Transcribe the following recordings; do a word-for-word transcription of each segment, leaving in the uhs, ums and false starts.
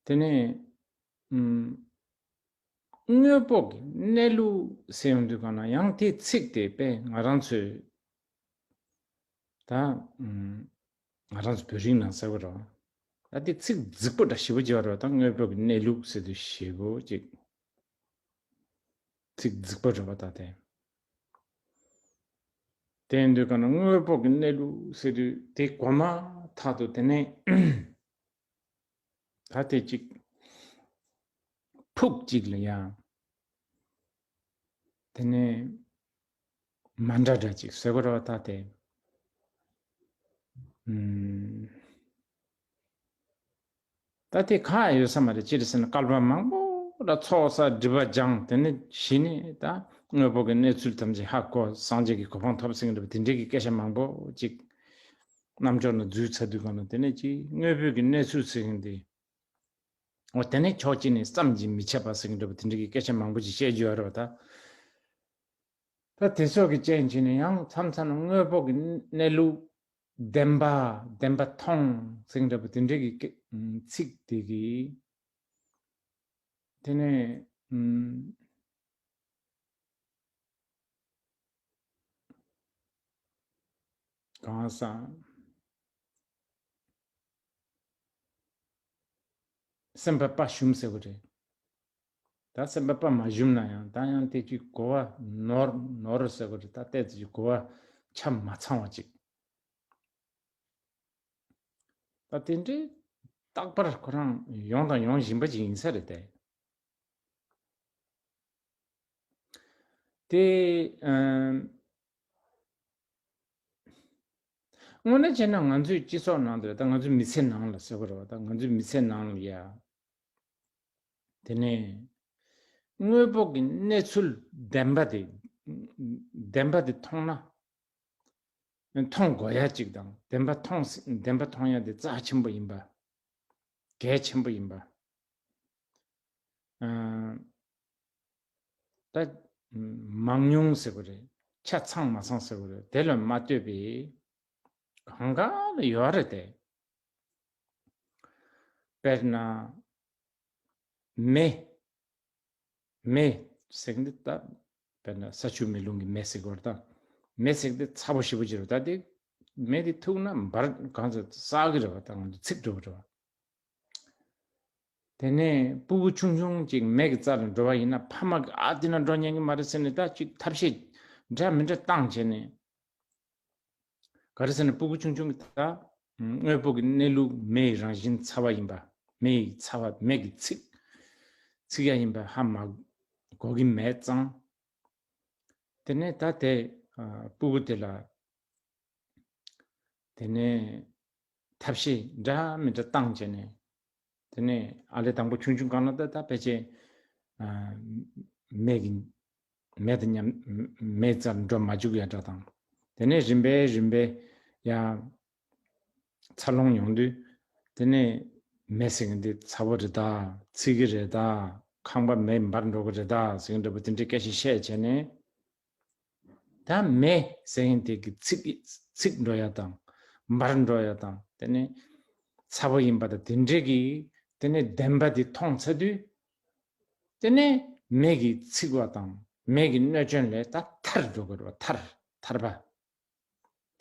དེ་ནས་ཨམ། དངོས་པོ་གི་གནས་ལུགས་ཟེར་ཡོང་དུས་གང་ན་ཡང་དེའི་ཚིག་དེ་དཔེ་ང་རང་ཚོས་ད་ཨམ། ང་རང་ཚོ་བོད་རིགས་ནང་ཟེར་བ་རེད། ད་དེ་ཚིག་རྫིག་པོ་འདྲ་ཞེ་པོ་ཅིག་ཡོད་རེད། ད་དངོས་པོ་གི་གནས་ལུགས་ཟེར་དུས་ཞེ་པོ་ཅིག་ཚིག་རྫིག་པོ་རེད་པ། ད་དེ་དེ་ཡིན་དུས་གང་ན་དངོས་པོ་གི་གནས་ལུགས་ཟེར་དུས་དེ་གོ་མ་ཐག་ཏུ་དེ་ནས་ད་དེ་ཅིག་ཕུགས་གཅིག་ལ་ཡང་དེ་ནས་མ་འདྲ་འདྲ་ཅིག་ཟེར་དགོས་རེད་པ། ད་དེ་ཨམ། ད་དེ་གང་ཡང་ཡོད་ས་མ་རེད། ཅི་རེད་ཟེར་ན་བསྐལ་པ་མང་པོ་ལ་ཚོགས་བསགས་སྒྲིབ་པ་སྦྱངས། དེ་ནས་གཞི་ནས་ད་དངོས་པོ་གི་གནས་ཚུལ་ཐམས་ཅད་ཧ་གོ། སངས་རྒྱས་ཀྱི་གོ་འཕང་ཐོབ་ཟེར་གྱི་འདྲ་པོ་དེ་འདྲའི་གི་སྐད་ཆ་མང་པོ་ཅིག་རྣམ་ཅོག་ནང་འཛུལ་ཚར་དུས་གང་ན་དེ་ནས་ཅིག་དངོས་པོ་གི་གནས་ཚུལ་ཟེར་མཁན་དེ། འོ་དེ་ནས་ཕྱོགས་གཅིག་ནས་བསམ་གྱིས་མི་ཁྱབ་པ་ཟེར་གྱི་འདྲ་པོ་དེ་འདྲའི་གི་སྐད་ཆ་མང་པོ་ཅིག་བཤད་རྒྱུ་ཡོད་རེད་པ། ད་ད་དེ་ཚོ་གི་རྐྱེན་བྱས་ནས་ཡང་མཚམས་མཚམས་ན་དངོས་པོ་གི་གནས་ལུགས་བདེན་པ་བདེན་པ་མཐོང་ཟེར་གྱི་འདྲ་པོ་དེ་འདྲའི་གི་སྐད་ཚིག་དེ་གི་དེ་ནས་ཨམ། གང་ཟག་སེམས་པ་དཔའ་ཞུམ་ཟེར་དགོས་རེད། ད་སེམས་པ་དཔའ་མ་ཞུམ་ན་ཡང་ད་ཡང་དེ་ཅིག་གོ་བ་ནོར་ནོར་ཟེར་དགོས་རེད། ད་ལྟས་ཅིག་གོ་བ་ཆ་མ་ཚང་བ་ཅིག་ད་དེ་འདྲའི་རྟག་པར་ཁོ་རང་ཡོང་དང་ཡོང་བཞིན་པ་ཅིག་ཡིན་ས་རེད་དེ། དེ་ཨམ། དངོས་གནས་བྱས་ན་ང་ཚོའི་སྤྱི་ཚོགས་ནང་དུ་ད་ང་ཚོའི་མི་ཚེ་ནང་ལ་ཟེར་དགོས་རེད་པ། ད་ང་ཚོའི་མི་ཚེ་ནང་ལ་ཡ། དེ་ནས་དངོས་པོ་གི་གནས་ཚུལ་བདེན་པ་དེ་བདེན་པ་དེ་མཐོང་ན། མཐོང་དགོས་ཡ་གཅིག་དང་བདེན་པ་མཐོང་བདེན་པ་མཐོང་ཡ་དེ་རྩ་ཆེན་པོ་ཡིན་པ། གལ་ཆེན་པོ་ཡིན་པ། ཨ། ད་མང་ཉུང་ཟེར་དགོས་རེད། ཆ་ཚང་མ་ཚང་ཟེར་དགོས་རེད། དེ་ལ་མ་ལྟོས་པའི་གང་ག་ལ་ཡོད་རེད་དེ། དཔེར་ན། མེ། མེ་ཟེར་གྱི་འདི་ད་དཔེར་ན་ས་ཆུ་མེ་རླུང་གི་མེ་ཟེར་གྱི་ཡོད་རེད་ད། མེ་ཟེར་གྱི་འདི་ཚ་པོ་ཞེ་པོ་ཅིག་རེད་ད། དེ་མེ་དེ་ཐུག་ན་འབར་གང་ཚ་སག་གི་རེད་པ། ད་ང་ཚོ་ཚིག་འགྲོ་གི་རེད་པ། དེ་ནས་སྤུ་གུ་ཆུང་ཆུང་ཅིག་མེ་གི་རྩ་ལ་འགྲོ་བ་ཡིན་ན་ཕ་མ་གི་ཨ་དེ་ན་འགྲོ་ཉན་གི་མ་རེད་ཟེར་ནས་ད་ཅིག་ཐབས་ཤེས་འདྲ་མི་འདྲ་བཏང་བྱས་ནས། ག་རེ་ཟེར་ན་སྤུ་གུ་ཆུང་ཆུང་གི་ད་དངོས་པོ་གི་གནས་ལུགས་མེ་ཡི་རང་བཞིན་ཚ་བ་ཡིན་པ། མེ་ཡི་ཚ་བ་མེ་གི་ཚིག་ཚིག་ཡ་ཡིན་པ་ཧ་མ་གོ་གི་མེད་ཙང་། དེ་ནས་ད་དེ་ཨ་སྤུ་གུ་དེ་ལ་དེ་ནས་ཐབས་ཤེས་འདྲ་མི་འདྲ་བཏང་བྱས་ནས། དེ་ནས་ཨ་ལས་དང་པོ་ཆུང་ཆུང་སྒང་ལ་ད་ད་ཕལ་ཆེར་ཨ་མེ་གི་མེ་དང་མཉམ་མེ་རྩར་འགྲོ་མ་བཅུག་ཡ་འདྲ་དང་། དེ་ནས་རིམ་པས་རིམ་པས་ཡ་འཚར་ལོངས་ཡོང་དུས། དེ་ནས་མེ་ཟེར་མཁན་དེ་ཚ་བོ་རེད་ད། ཚིག་གི་རེད་ད། ཁང་པ་མེ་འབར་འགྲོ་གི་རེད་ད་ཟེར་མཁན་འདྲ་པོ་དེ་འདྲའི་སྐད་ཆ་བཤད་བྱས་ནས། ད་མེ་ཟེར་མཁན་དེ་གི་ཚིག་ཚིག་འགྲོ་ཡ་དང་། འབར་འགྲོ་ཡ་དང་། དེ་ནས་ཚ་བོ་ཡིན་པ་དང་དེ་འདྲའི་གི་དེ་ནས་བདེན་པ་དེ་མཐོང་ཚར་དུས། དེ་ནས་མེ་གི་ཚིག་པ་དང་མེ་གི་གནོད་སྐྱོན་ལས་ད་ཐར་འགྲོ་དགོས་རེད་པ། ཐར་ཐར་པ།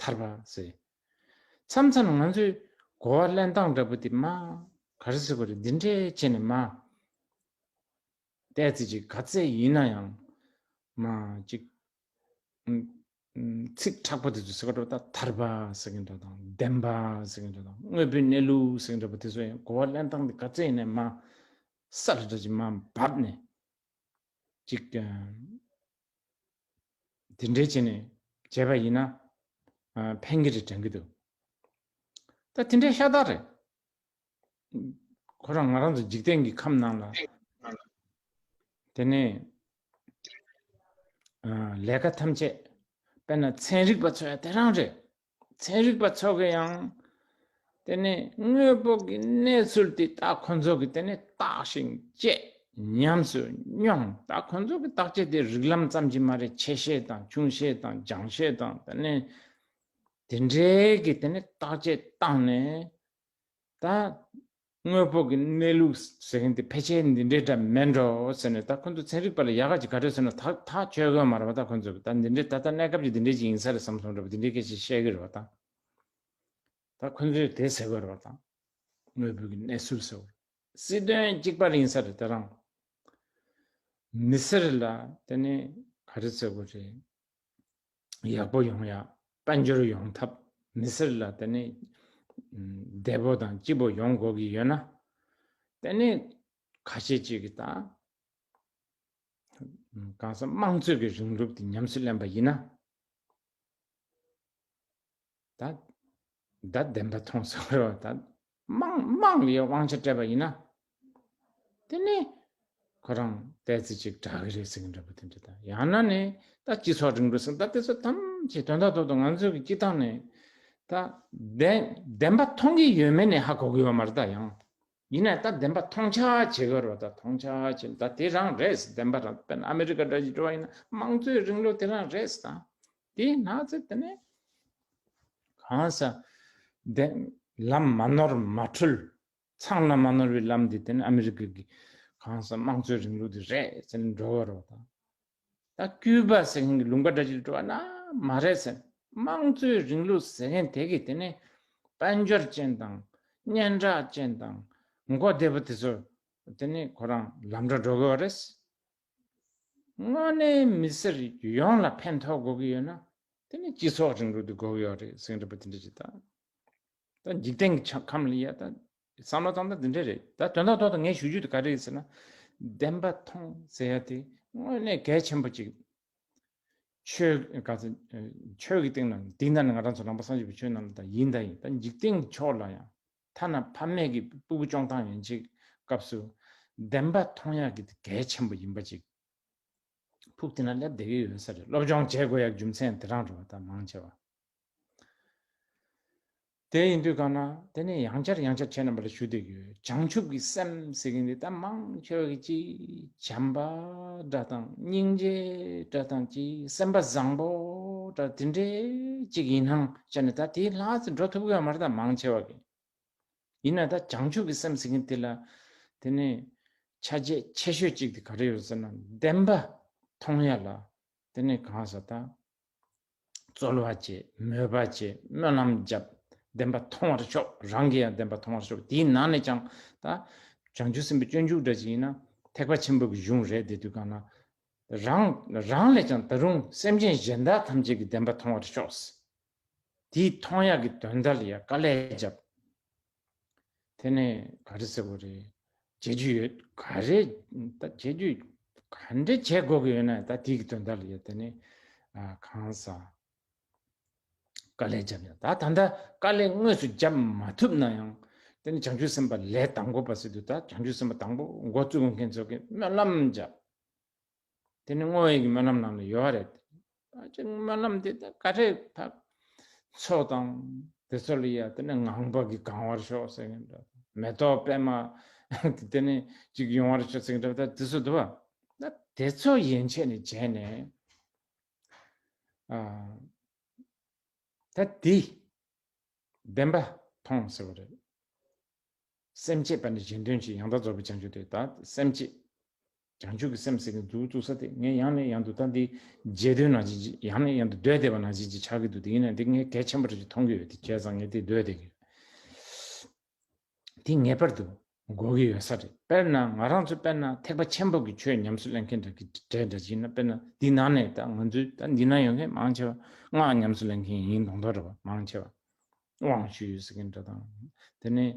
ཐར་པ་ཟེར། མཚམས་མཚམས་ང་ཚོས་གོ་བ་ལེན་སྟངས་འདྲ་པོ་དེ་མ་ག་རེ་ཟེར་དགོས་རེད། འདི་འདྲའི་བྱས་ནས་མ། ཏོག་ཙམ་ཅིག་ག་ཚད་ཡིན་ན་ཡང་མ་ཅིག་ཚིག་དྲག་པོ་དེ་ཚོ་ཟེར་ག་འགྲོ་ད་ཐར་པ་ཟེར་གི་འདྲ་དང་བདེན་པ་ཟེར་གི་འདྲ་དང་དངོས་པོའི་གནས་ལུགས་ཟེར་གི་འདྲ་པོ་དེ་ཚོ་ཡང་གོ་བ་ལེན་སྟངས་དེ་ག་ཚད་ཡིན་ན་མ་སལ་འདྲ་ཅིག་མ་བབས་ནས་ཅིག་དེ་འདྲའི་བྱས་ནས་བྱས་པ་ཡིན་ན་ཕན་གྱི་རེད་དྲན་གྱི་འདུག་ད་དེ་འདྲའི་ཤ་སྟག་རེད། ཁོ་རང་ང་རང་ཚོ་འཇིག་རྟེན་གྱི་ཁམས་ནང་ལ། དེ་ནས་ལས་ཀ་ཐམས་ཅད་དཔེར་ན་ཚན་རིག་པ་ཚོ་ཡང་དེ་རང་རེད། ཚན་རིག་པ་ཚོ་གི་ཡང་དེ་ནས་དངོས་པོ་གི་གནས་ཚུལ་དེ་ད་ཁོ་ཚོ་གི་དེ་ནས་བརྟག་ཞིང་དཔྱད། ཉམས་སུ་མྱོང་། ད་ཁོ་ཚོ་གི་བརྟག་དཔྱད་དེ་རིགས་ལམ་ཙམ་གྱིས་མ་རེད། ཆེ་ཤེལ་དང་ཆུང་ཤེལ་དང་སྦྱང་ཤེལ་དང་དེ་ནས་དེ་འདྲའི་གི་དེ་ནས་བརྟག་དཔྱད་བཏང་ནས་ད་ དངོས་པོ་གི་གནས་ལུགས་ཟེར་མཁན་དེ་ཕལ་ཆེར་འདི་འདྲའི་འདྲ་མེད་འགྲོ་ཟེར་ནས། ད་ཁོ་ཚོ་ཚན་རིག་པ་ལ་ཡག་ག་ཅིག་ག་རེ་ཟེར་ན། ཐག་ཐག་ཆོད་གི་མ་རེད་པ། ད་ཁོ་ཚོ་གི་ད་འདི་འདྲའི་ད་ལྟ་གནས་སྐབས་ཀྱི་འདི་འདྲའི་ཅིག་ཡིན་ས་རེད་བསམ་སོང་འདྲ་པོ། འདི་འདྲའི་སྐད་ཆ་བཤད་གི་རེད་པ། ད་ད་ཁོ་ཚོས་དེ་ཟེར་གི་རེད་པ། ད་དངོས་པོ་གི་གནས་ཚུལ་ཟེར་བ། སྲིད་དོན་གཅིག་པ་ཡིན་ས་རེད། དེ་རང་མི་སེར་ལ་དེ་ནས་ག་རེ་ཟེར་དགོས་རེད། ཡག་པོ་ཡོང་ཡ། དཔལ་འབྱོར་ཡོང་ཐབས། མི་སེར་ལ་དེ་ནས་བདེ་པོ་དང་སྐྱིད་པོ་ཡོང་དགོས་ཀྱི་ཡོད་ན། དེ་ནས་ཁ་ཤས་ཅིག་གིས་ད་གང་ཟག་དམངས་གཙོའི་གི་རིང་ལུགས་དེ་ཉམས་སུ་ལེན་པ་ཡིན་ན། ད་ད་བདེན་པ་མཐོང་ཟེར་བ་རེད་པ། ད་དམངས་དམངས་ལ་ཡང་དབང་ཆ་སྤྲད་པ་ཡིན་ན། དེ་ནས་ཁོ་རང་ཏོག་ཙམ་ཅིག་དྲག་གི་རེད་ཟེར་གི་འདྲ་པོ་དེ་འདྲ། ད་ཡང་ན་ནས་ད་སྤྱི་ཚོགས་རིང་ལུགས་ཟེར། ད་དེ་ཚོ་ཐམས་ཅད་དོན་དག་ཐོག་ཏུ་ང་ཚོའི་གི་སྤྱི་བཏང་ནས་ད་བདེན་བདེན་པ་མཐོང་གི་ཡོད་མེད་ནས་ཧ་གོ་གི་ཡོད་མ་རེད། ད་ཡང་ཡིན་ན་ད་བདེན་པ་མཐོང་ཆགས་བྱེད་དགོས་རེད་པ། ད་མཐོང་ཆགས་བྱེད། ད་དེ་རང་རེད། བདེན་པ་རང་། དཔེར་ན་ཨ་མེ་རི་ཀ་འདྲ་ཞིག་འགྲོ་བ་ཡིན་ན་དམངས་གཙོའི་རིང་ལུགས་དེ་རང་རེད། ད་དེ་ན་ཚེ་དེ་ནས་གང་ཟག་བདེན་ལམ་མ་ནོར་མ་འཁྲུལ། མཚང་ལ་མ་ནོར་བའི་ལམ་འདི་དེ་ནི་ཨ་མི་རི་ཀ་གི་གང་ཟག་དམངས་གཙོའི་རིང་ལུགས་འདི་རེད་ཟེར་ནས་འགྲོ་བ་རེད་པ། ད་ད་ཀུའུ་པ་ཟེར་མཁན་གྱི་ལུང་པ་འདྲ་ཅིག་འགྲོ་བ་ན་མ་རེད་ཟེར། དམངས་གཙོའི་རིང་ལུགས་ཟེར་མཁན་དེ་གི་དེ་ནི་དཔལ་འབྱོར་ཅན་དང་སྙན་གྲགས་ཅན་དང་མགོ་བདེ་པོ་དེ་ཚོ་དེ་ནི་ཁོ་རང་ལམ་འགྲོ་འགྲོ་གི་ཡོད་རེད། དངོས་གནས་མི་སེར་ཡོངས་ལ་ཕན་ཐོགས་དགོས་ཀྱི་ཡོད་ན། དེ་ནི་སྤྱི་ཚོགས་རིང་ལུགས་འདི་དགོས་ཀྱི་ཡོད་རེད་ཟེར་གྱི་འདྲ་པོ་དེ་འདྲ་ཅིག་ད། ད་འཇིག་རྟེན་གྱི་ཆ་ཁམས་ལ་ཡ་ད་བསམ་བློ་བཏང་ན་འདི་འདྲ་རེད། ད་དོན་དག་ཐོག་ཏུ་ངས་ཞུ་རྒྱུ་དེ་ག་རེ་རེད་ཟེར་ན། བདེན་པ་མཐོང་ཟེར་ཡ་དེ་དངོས་གནས་གལ་ཆེན་པོ་ཅིག་ཆོས་ག་ཚོད་ཆོས་ཀྱི་སྟེང་ན། དེའི་ནང་ནས་ང་རང་ཚོ་ནང་པ་སངས་རྒྱས་པའི་ཆོས་ནང་ལ་ད་ཡིན་ད་ཡིན། ད་འཇིག་རྟེན་གྱི་ཕྱོགས་ལ་ཡང་ཐ་ན་ཕ་མེས་ཀྱི་ཕྲུ་གུ་སྐྱོང་སྟངས་ཡིན་ཅིག་སྐབས་སུ་བདེན་པ་མཐོང་ཡག་གི་དེ་གལ་ཆེན་པོ་ཡིན་པ་ཅིག་ཕུགས་དེ་ན་སླེབས་བསྡད་ཀྱི་ཡོད་ས་རེད། སློབ་སྦྱོང་བྱེད་དགོས་ཡག་རྒྱུ་མཚན་དེ་རང་རེད་པ། ད་མང་ཆེ་བ། དེ་ཡིན་དུས་གང་ན་དེ་ནས་ཡང་བསྐྱར་ཡང་བསྐྱར་ཁྱེད་རྣམ་པ་ལ་ཞུ་བསྡད་ཀྱི་ཡོད། བྱང་ཆུབ་ཀྱི་སེམས་ཟེར་མཁན་འདི་ད་མང་ཆེ་བ་གི་ཅིག་བྱམས་པ་འདྲ་དང་སྙིང་རྗེ་འདྲ་དང་ཅིག་སེམས་པ་བཟང་པོ་འདྲ་དེ་འདྲའི་ཅིག་ཡིན་སྣང་བྱས་ནས། ད་དེའི་ལྷག་ཙམ་འགྲོ་ཐུབ་ཀྱི་ཡོད་མ་རེད། ད་མང་ཆེ་བ་གི། ཡིན་ན་ད་བྱང་ཆུབ་ཀྱི་སེམས་ཟེར་མཁན་དེ་ལ་དེ་ནས་ཆ་རྒྱུས་ཆེ་ཤོས་གཅིག་དེ་ག་རེ་ཡོད་ཟེར་ན། བདེན་པ་མཐོང་ཡ་ལ་དེ་ནས་གང་ཟག་ད་རྩོལ་བ་བྱེད། མོས་པ་བྱེད། སྨོན་ལམ་བརྒྱབ། བདེན་པ་མཐོང་བར་ཤོག་རང་གིས་ཡང་བདེན་པ་མཐོང་བར་ཤོག་དེའི་ནང་ནས་ཀྱང་ད་བྱང་ཆུབ་སེམས་དཔའི་སྤྱོད་འཇུག་འདྲ་ཅིག་ཡིན་ན། ཐེག་པ་ཆེན་པོ་གི་གཞུང་རེད། དེ་དུས་གང་ན་རང་རང་ལས་ཀྱང་ད་རུང་སེམས་ཅན་གཞན་དག་ཐམས་ཅད་ཀྱི་བདེན་པ་མཐོང་བར་ཤོག་དེའི་མཐོང་ཡག་གི་དོན་དག་ལ་ཡ་དཀའ་ལས་བརྒྱབ། དེ་ནས་ག་རེ་ཟེར་དགོས་རེད། བྱེད་རྒྱུ་ཡོད། ག་རེ་ད་བྱེད་རྒྱུ་ག་འདྲ་བྱེད་དགོས་ཀྱི་ཡོད་ན། ད་དེའི་གི་དོན་དག་ལ་ཡ་དེ་ནས་ཨ་གང་ཟག་དཀའ་ལས་བརྒྱབ་ཡ། ད་ད་ལྟ་དཀའ་ལས་དངོས་སུ་བརྒྱབ་མ་ཐུབ་ན་ཡང་དེ་ནས་བྱང་ཆུབ་སེམས་དཔའ་ལས་དང་པོ་པ་ཟེར་དུས། ད་བྱང་ཆུབ་སེམས་དཔའ་དང་པོ་འགོ་བཙུགས་མཁན་ཚོ་གིས་སྨོན་ལམ་བརྒྱབ། དེ་ནི་བསྔོ་བའི་གི་སྨོན་ལམ་ནང་ལ་ཡོད་རེད། ཨ་ཅེ་སྨོན་ལམ་དེ་ད་ག་རེ་ཕ་མཚོ་དང་དེ་ཚོ་ལ་ཡ་དེ་ནི་ངང་པ་གིས་གང་བར་ཤོག་ཟེར་མཁན་འདྲ། མེ་ཏོག་པད་མ་དེ་ནི་ཅིག་ཡོང་བར་ཤོག་ཟེར་མཁན་འདྲ། ད་དེ་ཚོ་འདུག་པ། ད་དེ་ཚོ་ཡན་ཆད་ནས་བྱས་ནས་ཨ་ད་དེ་བདེན་པ་མཐོང་ཟེར་བ་རེད། སེམས་བསྐྱེད་པ་ནི་གཞན་དོན་བྱེད། ཡང་དག་རྫོགས་པའི་བྱང་ཆུབ་སྟེ། ད་སེམས་བསྐྱེད། བྱང་ཆུབ་ཀྱི་སེམས་ཟེར་མཁན་འདུག་བཙུགས་ས་དེ་ངས་ཡང་ནས་ཡང་དུ། ད་འདི་རྗེས་ཟློས་ནང་བཞིན་ཅིག་ཡང་ནས་ཡང་དུ་ཟློས་བསྡད་པ་ནང་བཞིན་ཅིག་ཆགས་ཀྱི་འདུག་དེ་ཡིན་ན་འདི་ངས་གལ་ཆེན་པོ་རེ་ཞིག་མཐོང་གི་ཡོད། དེ་བྱས་ཙང་ངས་དེ་ཟློས་བསྡད་ཀྱི་ཡོད། དེ་ངེས་པར་དུ་དགོས་ཀྱི་ཡོད་ས་རེད། དཔེར་ན་ང་རང་ཚོ་དཔེར་ན་ཐེག་པ་ཆེན་པོ་གི་ཆོས་ཉམས་སུ་ལེན་མཁན་འདྲ་གི་གྲས་འདྲ་ཞིག་ཡིན་ན། དཔེར་ན་འདི་ནང་ནས་ད་ང་ཚོའི་ད་འདི་ན་ཡོད་མཁན་མང་ཆེ་བ་སྔགས་ཉམས་སུ་ལེན་མཁན་ཡིན་མདོག་མདོག་རེད་པ། མང་ཆེ་བ། དབང་ཞུ་ཟེར་མཁན་འདྲ་དང་། དེ་ནས་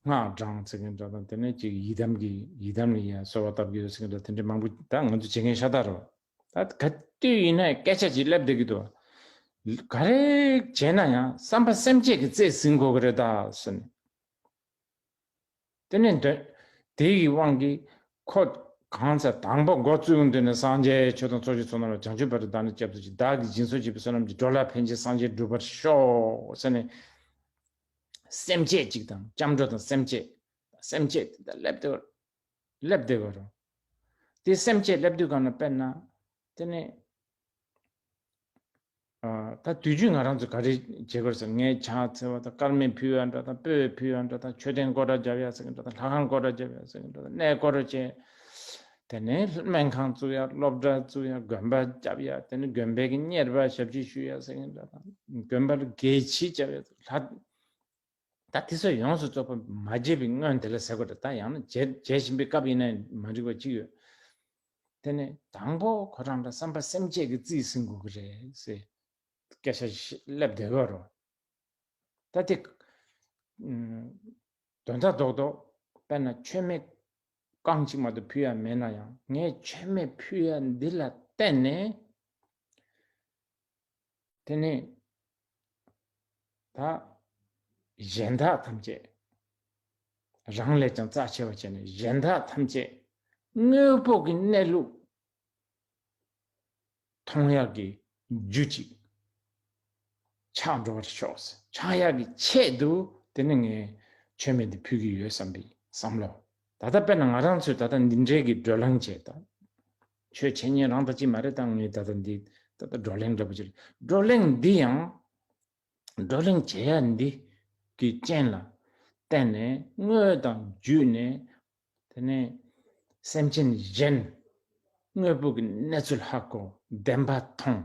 སྔགས་བགྲང་ཟེར་མཁན་འདྲ་དང་། དེ་ནས་ཅིག་ཡི་དམ་གྱི་ཡི་དམ་ལ་ཡ་གསོལ་བ་བཏབ་ཀྱི་ཡོད་ཟེར་མཁན་འདྲ། དེ་འདྲ་མང་པོ་ད་ང་ཚོ་བྱེད་མཁན་ཤ་སྟག་རེད་པ། ད་ག་དུས་ཡིན་ན་སྐད་ཆ་ཅིག་སླེབས་བསྡད་ཀྱི་འདུག་ག་རེ་བྱས་ན་ཡང་བསམ་པ་སེམས་བསྐྱེད་ཀྱི་རྩེས་ཟིན་དགོས་ཀྱི་རེད་ད་ཟེར་ནས། དེ་ནས་འདོན། དེ་ཡི་དབང་གིས་ཁོ་གང་ཚེ་དང་པོ་འགོ་བཙུགས་འདོན་ནས། སངས་རྒྱས་ཆོས་དང་ཚོགས་ཀྱི་ཚོགས་རྣམས་ལ། བྱང་ཆུབ་བར་དུ་བདག་ནི་སྐྱབས་སུ་མཆི། བདག་གིས་སྦྱིན་སོགས་བགྱིས་པའི་བསོད་ནམས་ཀྱིས། འགྲོ་ལ་ཕན་ཕྱིར་སངས་རྒྱས་འགྲུབ་པར་ཤོག་ཟེར་ནས། སེམས་བསྐྱེད་ཅིག་དང་སྐྱབས་འགྲོ་དང་སེམས་བསྐྱེད། སེམས་བསྐྱེད་དེ་ལ་སླེབས་དེ་སླེབས་བསྡད་པ་རེད། དེ་སེམས་བསྐྱེད་སླེབས་དུས་གང་ན་དཔེར་ན་དེ་ནས་ ད་དུས་རྒྱུན་ང་རང་ཚོ་ག་རེ་བྱེད་དགོས་ཟེར། ངས་ཕྱག་འཚལ་བ་དང་དཀར་མེ་ཕུལ་ཡ་འདྲ་དང་། སྤོས་ཕུལ་ཡ་འདྲ་དང་། མཆོད་རྟེན་སྐོར་ར་རྒྱབ་ཡ་ཟེར་གི་འདྲ་དང་། ལྷ་ཁང་སྐོར་ར་རྒྱབ་ཡ་ཟེར་གི་འདྲ་དང་། གནས་སྐོར་ར་བྱས། དེ་ནས་སྨན་ཁང་བཙུགས་ཡ། སློབ་གྲྭ་བཙུགས་ཡ། དགོན་པ་རྒྱབ་ཡ། དེ་ནས་དགོན་པའི་གི་གཉེར་པ་ཞབས་ཕྱི་ཞུ་ཡ་ཟེར་གི་འདྲ་དང་། དགོན་པར་དགེ་བྱེད་རྒྱབ་ཡ། ལྷ། ད་དེ་ཚོ་ཡོངས་སུ་རྫོགས་པ་མ་བརྗེད་པའི་སྔོན་དེ་ལ་ཟེར་དགོས་རེད། ད་ཡང་ན་བརྗེད་བརྗེད་བཞིན་པའི་སྐབས་ཡིན་ན་མ་འགྲིག་པ་ཅིག་ཡོད། དེ་ནས་དང་པོ་ཁོ་རང་ལ་བསམ་པ་སེམས་བསྐྱེད་ཀྱི་རྩིས་ཟིན་དགོས་ཀྱི་རེད་ཟེར་སྐད་ཆ་ཞིག་སླེབས་བསྡད་ཡོད་རེད། ད་དེ་ཨུམ། དོན་དག་རྡོག་རྡོག་དཔེར་ན་མཆོད་མེ་རྐང་གཅིག་མ་གཏོགས་ཕུལ་ཡ་མེད་ན་ཡང་། ངས་མཆོད་མེ་ཕུལ་ཡ་འདི་ལ་བརྟེན་ནས། དེ་ནས་ད་གཞན་དག་ཐམས་ཅད། རང་ལས་ཀྱང་རྩ་ཆེ་བ་བྱས་ནས་གཞན་དག་ཐམས་ཅད་དངོས་པོ་གི་གནས་ལུགས་མཐོང་ཡག་གི་རྒྱུ་ཅིག་ཆགས་འགྲོ་བར་ཤོག། ཆགས་ཡག་གི་ཆེད་དུ་དེ་ནི་ངས་མཆོད་མེ་འདི་ཕུལ་གྱི་ཡོད་བསམ་པའི་བསམ་བློ། ད་ལྟ་དཔེར་ན་ང་རང་ཚོས་ད་ལྟ་འདི་འདྲའི་གི་བགྲོ་གླེང་བྱས། ད་ཆོས་འཆད་ཉན་རང་དང་གཅིག་མ་རེད། ད་ངས་ད་ལྟ་འདི་ད་ལྟ་བགྲོ་གླེང་འདྲ་པོ་ཅིག་རེད། བགྲོ་གླེང་འདི་ཡང་། བགྲོ་གླེང་བྱེད་ཡ་འདི་གི་རྐྱེན་ལ་བརྟེན་ནས་དངོས་དང་བརྒྱུད་ནས། དེ་ནས་སེམས་ཅན་གཞན་དངོས་པོ་གི་གནས་ཚུལ་ཧ་གོ། བདེན་པ་མཐོང་།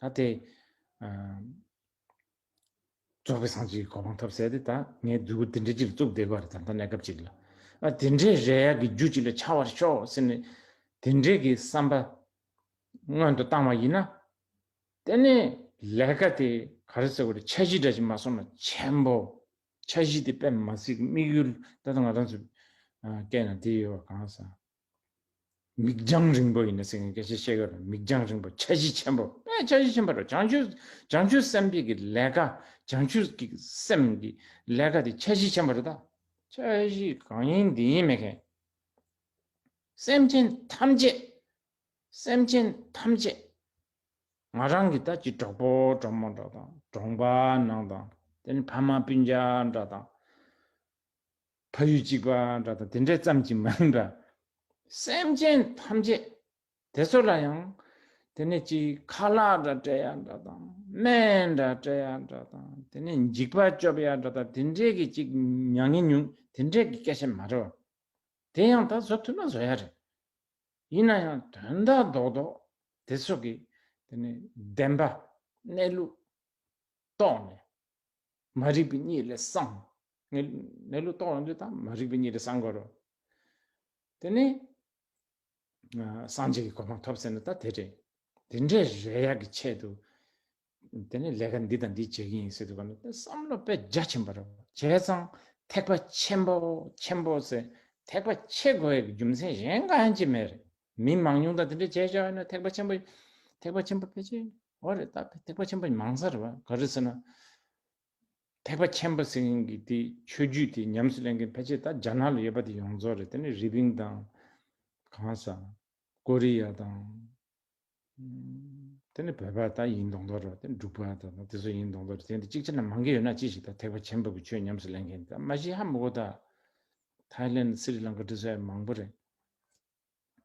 ད་དེ་ཨ་རྫོགས་པའི་སངས་རྒྱས་ཀྱི་གོ་འཕང་ཐོབ་ཟེར་དེ། ད་ངས་མཛུབ་གུ་དེ་འདྲའི་ཅིག་ལ་བཙུགས་བསྡད་པ་རེད། ད་ལྟ་གནས་སྐབས་ཅིག་ལ། ཨ་དེ་འདྲའི་རེ་ཡག་གི་རྒྱུ་ཅིག་ལ་ཆགས་པར་ཤོག་ཟེར་ནས་དེ་འདྲའི་གི་བསམ་པ་སྔོན་དུ་བཏང་བ་ཡིན་ན། དེ་ནས་ལས་ཀ་དེ་ག་རེ་ཟེར་དགོས་རེད། འཆར་གཞི་འདྲ་ཞིག་མ་སོང་ན་ཆེན་པོ། འཆར་གཞི་དེ་དཔེ་མ་སྲིད་དམིགས་ཡུལ། ད་ལྟ་ང་རང་ཚོ་ཨ་སྐད་ནང་དེ་ཡོད་པ། གང་ཟེར། མིག་རྒྱང་རིང་པོ་ཡིན་ན་ཟེར་མཁན་སྐད་ཆ་བཤད་ཀྱི་ཡོད་རེད། མིག་རྒྱང་རིང་པོ། འཆར་གཞི་ཆེན་པོ། དཔེ་འཆར་གཞི་ཆེན་པོ་རེད། བྱང་ཆུབ་བྱང་ཆུབ་སེམས་དཔའི་གི་ལས་ཀ། བྱང་ཆུབ་ཀྱི་སེམས་ཀྱི་ལས་ཀ་དེ་འཆར་གཞི་ཆེན་པོ་རེད། ད་འཆར་གཞི་གང་ཡིན་འདི་ཡིན་མེད་མཁན། སེམས་ཅན་ཐམས་ཅད། སེམས་ཅན་ཐམས་ཅད། ང་རང་གི་ད་ཅི་གྲོགས་པོ་གྲོགས་མོ་འདྲ་དང་། གྲོང་པ་ནང་དང་། དེ་ནི་ཕ་མ་སྤུན་ཀྱག་འདྲ་དང་། ཕ་ཡུལ་གཅིག་པ་འདྲ་དང་། དེ་འདྲའི་ཙམ་གྱིས་མ་ཡིན་པ། སེམས་ཅན་ཐམས་ཅད་དེ་ཚོ་ལ་ཡང་། དེ་ནས་ཅིག་ཁ་ལག་འདྲ་སྤྲད་ཡ་འདྲ་དང་། སྨན་འདྲ་སྤྲད་ཡ་འདྲ་དང་། དེ་ནས་འཇིགས་པ་སྐྱོབ་ཡ་འདྲ་དང་། དེ་འདྲའི་གི་ཅིག་མྱ་ངན་མྱོང་། དེ་འདྲའི་གི་སྐད་ཆ་མ་རེད་བ། དེ་ཡང་ད་བཟོ་ཐུབ་ན་བཟོ་ཡ་རེད། ཡིན་ན་ཡང་དོན་དག་རྡོག་རྡོག་དེ་ཚོ་གི་དེ་ནས་བདེན་པ་གནས་ལུགས་རྟོགས་ནས། མ་རིག་པའི་གཉིད་ལས་སངས། གནས་གནས་ལུགས་རྟོགས་ཡོང་དུས་ད་མ་རིག་པའི་གཉིད་ལས་སངས་དགོས་རེད། དེ་ནས་ཨ་སངས་རྒྱས་ཀྱི་གོ་འཕང་ཐོབ་ཟེར་ན་ད་དེ་རེད། དེ་འདྲའི་རེ་ཡག་གི་ཆེད་དུ། དེ་ནས་ལས་ཀ་འདི་དང་འདི་བྱེད་ཀྱི་ཡིན་ཟེར་དུས་ག་ནས་བསམ་བློ་དཔེ་རྒྱ་ཆེན་པོ་རེད། བྱས་ཙང་ཐེག་པ་ཆེན་པོ་ཆེན་པོ་ཟེར། ཐེག་པ་ཆེ་དགོས་ཡག་གི་རྒྱུ་མཚན་གཞན་གང་ཡང་ཅི་མེད་རེད། མི་མང་ཉུང་དང་དེ་འདྲ་བྱས་བཞག་ཡོད་ན་ཐེག་པ་ཆེན་པོ། ཐེག་པ་ཆེན་པོ་ཕལ་ཆེར་འོ་རེད། ད་ཐེག་པ་ཆེན་པོ་མང་ས་རེད་བ། ག་རེ་ཟེར་ན། ཐེག་པ་ཆེན་པོ་ཟེར་མཁན་གྱི་དེ་ཆོས་བརྒྱུད་དེ་ཉམས་སུ་ལེན་མཁན་ཕལ་ཆེར་ད་རྒྱ་ནག་ལ་ཡོད་པ་དེ་ཡོངས་རྫོགས་རེད། དེ་ནས་རི་པིན་དང་། གང་ཟེར། ཀོ་རི་ཡ་དང་། དེ་ནས་བོད་པ་ད་ཡིན་མདོག་མདོག་རེད། དེ་འབྲུག་པ་དང་དེ་ཚོ་ཡིན་མདོག་མདོག་རེད། དེ་འདི་གཅིག་བྱས་ན་མང་གི་ཡོད་ན་ཅི་ཞིག་ད་ཐེག་པ་ཆེན་པོ་གི་ཆོས་ཉམས་སུ་ལེན་མཁན་ད་མ་གཞི་ཧ་མི་གོ། ད་ཐའི་ལེན། སི་རི་ལང་ཀ་འདི་ཚོ་ཡང་མང་པོ་རེད།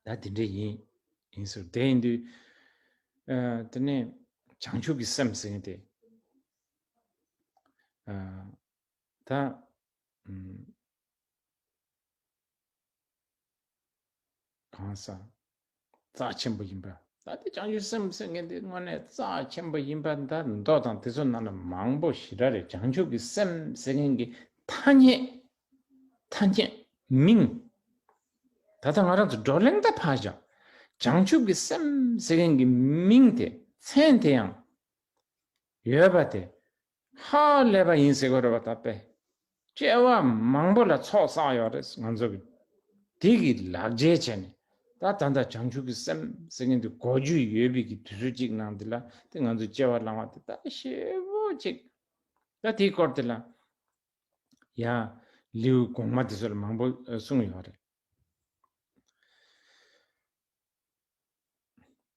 ད་དེ་འདྲ་ཡིན། ཡིན་ཟེར། དེ་ཡིན་དུས་ཨ་དེ་ནས་བྱང་ཆུབ་ཀྱི་སེམས་ཟེར་མཁན་དེ་ཨ་ད་ཨམ་གང་ཟེར། རྩ་ཆེན་པོ་ཡིན་པ། ད་དེ་བྱང་ཆུབ་སེམས་ཟེར་མཁན་དེ་དངོས་གནས་རྩ་ཆེན་པོ་ཡིན་པ། ད་མདོ་དང་དེ་ཚོ་ནང་ལ་མང་པོ་ཞེ་དྲག་རེད། བྱང་ཆུབ་ཀྱི་སེམས་ཟེར་མཁན་གྱི་ཐ་སྙད། ཐ་སྙད། མིང་། ད་ལྟ་ང་རང་ཚོ་བགྲོ་གླེང་ད་ཕར་བཞག། བྱང་ཆུབ་ཀྱི་སེམས་ཟེར་མཁན་གྱི་མིང་དེ། མཚན་དེ་ཡང་ཡོད་པ་དེ་ཧ་ལས་པ་ཡིན་ཟེར་དགོས་རེད་བ། ད་དཔེ་སྐྱེ་བ་མང་པོ་ལ་ཚོགས་བསགས་ཡོད་རེད་ང་ཚོ་གི། དེ་གི་ལག་འཇལ་བྱས་ནས། ད་ད་ལྟ་བྱང་ཆུབ་ཀྱི་སེམས་ཟེར་མཁན་དེ་གོ་རྒྱུ་ཡོད་པའི་གི་དུས་ཚོད་ཅིག་ནང་འདི་ལ་དེ་ང་ཚོ་སྐྱེ་བ་བླང་བ་དེ་ད་ཞེ་པོ་ཅིག། ད་དེའི་སྐོར་དེ་ལ་ཡ་ལེའུ་གོང་མ་དེ་ཚོ་ལ་མང་པོ་གསུངས་ཡོད་རེད།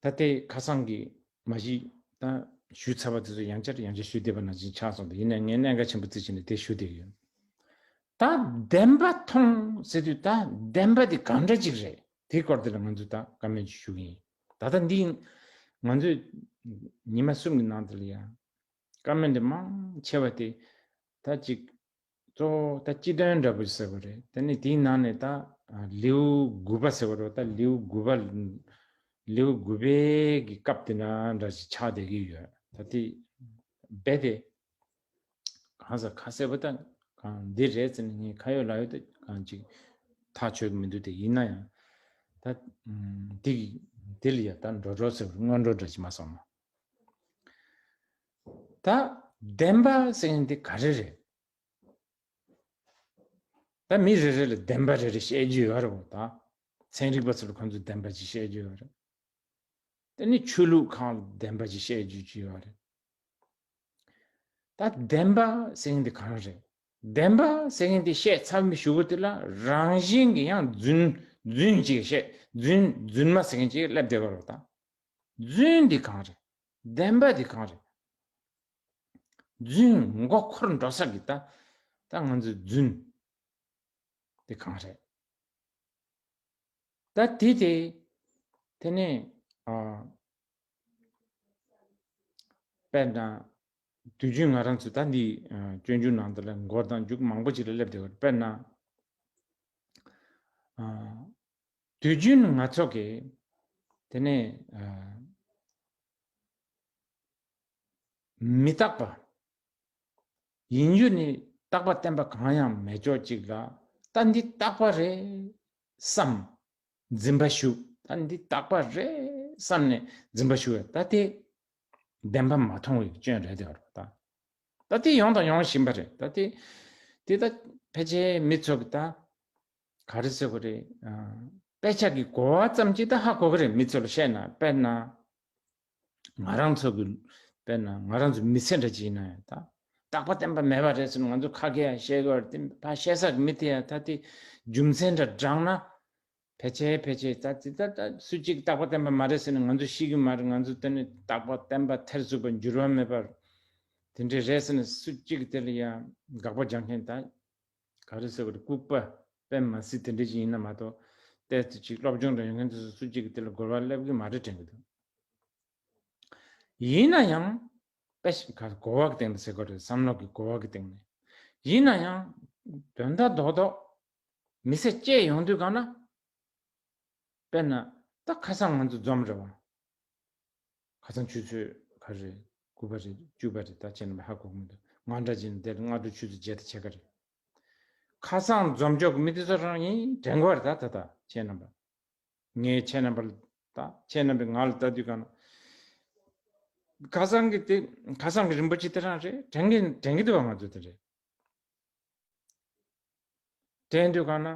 ད་ལྟའི་ཁ་སང་གི་མ་གཞི་ད་ཞུས་ཚར་བ་དེ་ཚོ་ཡང་བསྐྱར་ཡང་བསྐྱར་ཞུ་བསྡད་པ་ནང་བཞིན་ཆགས་སོང་། ད་ཡིན་ན་ངས་གནད་འགག་ཆེན་པོ་བརྩིས་བྱས་ནས་དེ་ཞུ་བསྡད་ཡོད། ད་བདེན་པ་མཐོང་ཟེར་དུས་ད་བདེན་པ་དེ་གང་འདྲ་ཅིག་རེད། དེའི་སྐོར་དེ་ལ་ང་ཚོས་ད་བཀའ་མོལ་ཅིག་ཞུ་གི་ཡིན། ད་ལྟ་འདི་ང་ཚོས་ ཉི་མ་གསུམ་གྱི་ནང་དུ་ལ་ཡང་བཀའ་མོལ་འདི་མང་ཆེ་བ་དེ་ད་ཅིག་གཙོ་བོ་ད་སྤྱི་དོན་འདྲ་པོ་ཟེར་བ་རེད། དེ་ནས་དེའི་ནང་ནས་ད་ལེའུ་དགུ་པ་ཟེར་བ་རེད། ད་ལེའུ་དགུ་པ་ལེའུ་དགུ་པའི་གི་སྐབས་དེ་ན་འདྲ་ཞིག་ཆགས་བསྡད་ཀྱི་ཡོད། ད་དེ་རྦད་དེ་གང་ཟག་ཁ་གསལ་པོ་ད་གང་འདི་རེད་ཟེར་ནས་ངས་ཁ་ཡོད་ལག་ཡོད་དུ་གང་ཅིག་ཐག་ཆོད་ཀྱི་མི་འདུག་དེ་ཡིན་ན་ཡང་ད་འདི་གི་འདི་ལ་ཡ་ད་འགྲོ་འགྲོ་ཟེར་བ་སྔོན་འགྲོ་འདྲ་ཞིག་མ་སོང་ན། ད་བདེན་པ་ཟེར་མཁན་དེ་ག་རེ་རེད། ད་མི་རེ་རེ་ལ་བདེན་པ་རེ་རེ་བཤད་རྒྱུ་ཡོད་རེད་བ། ད་ཚན་རིག་པ་ཚོ་ལ་ཁོང་ཚོས་བདེན་པ་ཅིག་བཤད་རྒྱུ་ཡོད་རེད། དེ་ནི་ཆོས་ལུགས་ཁག་ལ་བདེན་པ་ཅིག་བཤད་རྒྱུ་ཅིག་ཡོད་རེད། ད་བདེན་པ་ཟེར་མཁན་དེ་གང་རེད། བདེན་པ་ཟེར་མཁན་དེ་བཤད་ཚར་མི་ཞུ་བོ་དེ་ལ་རང་བཞིན་གྱི་ཡང་རྫུན་རྫུན་ཅིག་བཤད་རྫུན་རྫུན་མ་ཟེར་མཁན་ཅིག་སླེབས་བསྡད་པ་རེད་བ། ད་རྫུན་འདི་གང་རེད། བདེན་པ་འདི་གང་རེད། རྫུན་མགོ་འཁོར་འགྲོ་ས་གི་ད་ད་ང་ཚོའི་རྫུན་འདི་གང་རེད། ད་དེ་དེ་དེ་ནས་ཨ་དཔེར་ན་དུས་རྒྱུན་ང་རང་ཚོ་ད་འདི་ཨ་སྤྱོད་འཇུག་ནང་དུ་ལ་མགོ་དང་མཇུག་མང་པོ་ཅིག་ལ་སླེབས་བསྡད་ཡོད། དཔེར་ན་ཨ་དུས་རྒྱུན་ང་ཚོ་གི་དེ་ནས་ཨ་མི་རྟག་པ། ཡིན་རྒྱུ་ནི་རྟག་པ་བརྟན་པ་གང་ཡང་མེད་ཅོག་ཅིག་ལ་ད་འདི་རྟག་པ་རེད་བསམ་འཛིན་པ་ཞུ། ད་འདི་རྟག་པ་རེད་བསམ་ནས་འཛིན་པ་ཞུ་བས་ད་དེ་བདེན་པ་མ་མཐོང་བའི་སྐྱོན་རེད་དེ་བར་ད། ད་དེ་ཡོང་དང་ཡོང་བཞིན་པ་རེད། ད་དེ་དེ་ད་ཕལ་ཆེར་མི་ཚོ་གི་ད་ག་རེ་ཟེར་དགོས་རེད། དཔེ་ཆ་གི་གོ་བ་ཙམ་ཅིག་ད་ཧ་གོ་གི་རེད། མི་ཚོ་ལ་བཤད་ན་དཔེར་ན། ང་རང་ཚོ་གི་དཔེར་ན་ང་རང་ཚོ་མི་ཚེ་འདྲ་ཅིག་ཡིན་ན་ཡང་ད་རྟག་པ་བརྟན་པ་མེད་པ་རེད་ཟེར་ན་ང་ཚོ་ཁ་སྐད་ཡང་བཤད་དགོས་རེད། དེ་ཕ་བཤད་ས་གི་མི་དེ་ཡང་ད་དེ་རྒྱུ་མཚན་འདྲ་བགྲངས་ན་ཕལ་ཆེར་ཕལ་ཆེར་ད་དེ་ད་ད་སུ་གཅིག་རྟག་པ་བརྟན་པ་མ་རེད་ཟེར་ན་ང་ཚོ་ཤེས་ཀྱི་མ་རེད། ང་ཚོ་དེ་ནི་རྟག་པ་བརྟན་པ་ཐེར་ཟུག་པ་འགྱུར་བ་མེད་པར་དེ་འདྲས་རེད་ཟེར་ན་སུ་གཅིག་དེ་ལ་ཡང་དགག་པ་རྒྱག་མཁན་ད་ག་རེ་ཟེར་དགོས་རེད། ལྐུགས་པ་དཔེ་མ་སྲིད་དེ་འདྲས་ཅིག་ཡིན་ན་མ་གཏོགས་ཏོག་ཙམ་ཅིག་སློབ་སྦྱོང་འདྲ་ཡོད་མཁན་དེ་ཚོ་སུ་གཅིག་གི་དེ་ལ་རྒོལ་བ་སླེབས་ཀྱི་མ་རེད་དྲན་གྱི་འདུག་ཡིན་ན་ཡང་དཔེ་ཞིག་ག་གོ་བ་གི་སྟེང་ནས་ཟེར་དགོས་རེད། བསམ་བློ་གི་གོ་བ་གི་སྟེང་ནས་ཡིན་ན་ཡང་དོན་དག་རྡོག་རྡོག་མི་ཚེ་སྐྱེལ་ཡོང་དུས་གང་ན་དཔེར་ན་ད་ཁ་སང་ང་ཚོ་འཛོམས་རེད་བ། ཁ་སང་ཆུ་ཚོད་ག་རེ་རེད། དགུ་པ་རེད། བཅུ་པ་རེད། ད་ཁྱེད་རྣམ་པ་ཧ་གོ་གི་མི་འདུག་ང་འདྲ་བྱས་ན་དེར་སྔ་དྲོ་ཆུ་ཚོད་བརྒྱད་དང་ཕྱེད་ཀ་རེད། ཁ་སང་འཛོམས་འཇོག་གི་མི་དེ་ཚོ་རང་ཡིན་དྲན་གོ་རེད། ད་ད་ད་ཁྱེད་རྣམ་པ། ངས་ཁྱེད་རྣམ་པ་ལ་ད་ཁྱེད་རྣམ་པས་ང་ལ་ལྟ་དུས་གང་ན། ཁ་སང་གི་དེ་ཁ་སང་གི་རིན་པོ་ཆེ་དེ་རང་རེད། དྲན་གི་དྲན་གི་འདུག་བ། ང་ཚོ་དེ་རེད། དྲན་དུས་གང་ན།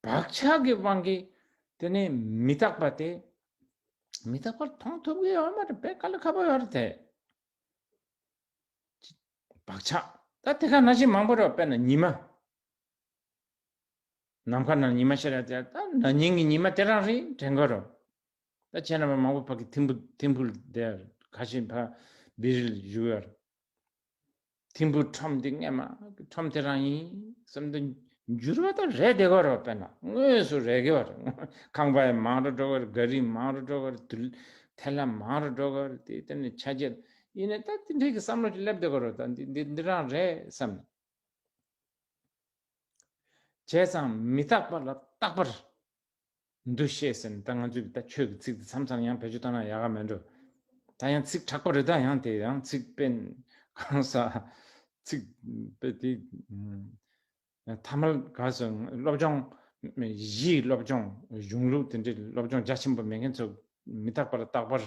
བག་ཆགས་ཀྱི་དབང་གིས་དེ་ནས་མི་རྟག་པ་དེ་མི་རྟག་པར་མཐོང་ཐུབ་ཀྱི་ཡོད་མ་རེད། དཔེ་དཀའ་ལས་ཁག་པོ་ཡོད་རེད་དེ། བག་ཆགས་ད་དེ་ག་ནང་བཞིན་མང་པོ་རེད། དཔེར་ན་ཉི་མ། ནམ་མཁའ་ནང་ཉི་མ་ཤར་ཡ་དེ་ད་ན་ནིང་གི་ཉི་མ་དེ་རང་རེད་དྲན་གི་རེད། ད་ཁྱེད་རྣམ་པ་མང་པོ་ཕ་གི་ཐིམ་ཕུ་ཐིམ་ཕུ་དེ་ཁ་ཤས་ཕ་བི་རིལ་བཞུགས་ཡོད་རེད། ཐིམ་ཕུ་ཁྲོམ་འདི་སྔས་མ་ཁྲོམ་དེ་རང་ཡིན་བསམ་དུ་འགྱུར་བ་ད་རེད་བསྡད་གི་རེད། དཔེར་ན་དངོས་སུ་རེད་གི་རེད། ཁང་པ་ཡང་མང་རུ་འགྲོ་གི་རེད། ག་རི་མང་རུ་འགྲོ་གི་རེད། དུ་ཐལ་ལ་མང་རུ་འགྲོ་གི་རེད། དེ་དེ་ནས་ཆ་རྐྱེན་ཡིན་ནའི་ད་དེ་འདྲའི་གི་བསམ་བློ་ཅིག་སླེབས་བསྡད་གི་རེད། ད་འདི་འདི་འདི་རང་རེད་བསམ་ནས། བྱས་ཙང་མི་རྟག་པ་ལ་རྟག་པར་འདུ་ཤེས་ཟེར་ནས་ད་ང་ཚོས་ད་ཆོས་ཀྱི་ཚིག་དེ་མཚམས་མཚམས་ཡང་བེད་སྤྱོད་བཏང་ན་ཡག་ག་མེད་འགྲོ། ད་ཡང་ཚིག་དྲག་པོ་རེད། ད་ཡང་དེ་ཡང་ཚིག་དཔེ་གང་ས་ཚིག་དཔེ་དེ་ཐ་མལ་ག་སོ་སློབ་སྦྱོང་གཞིའི་སློབ་སྦྱོང་གཞུང་ལུགས་དེ་འདྲའི་སློབ་སྦྱོང་རྒྱ་ཆེན་པོ་མེད་མཁན་ཚོ་མི་རྟག་པ་ལ་རྟག་པར་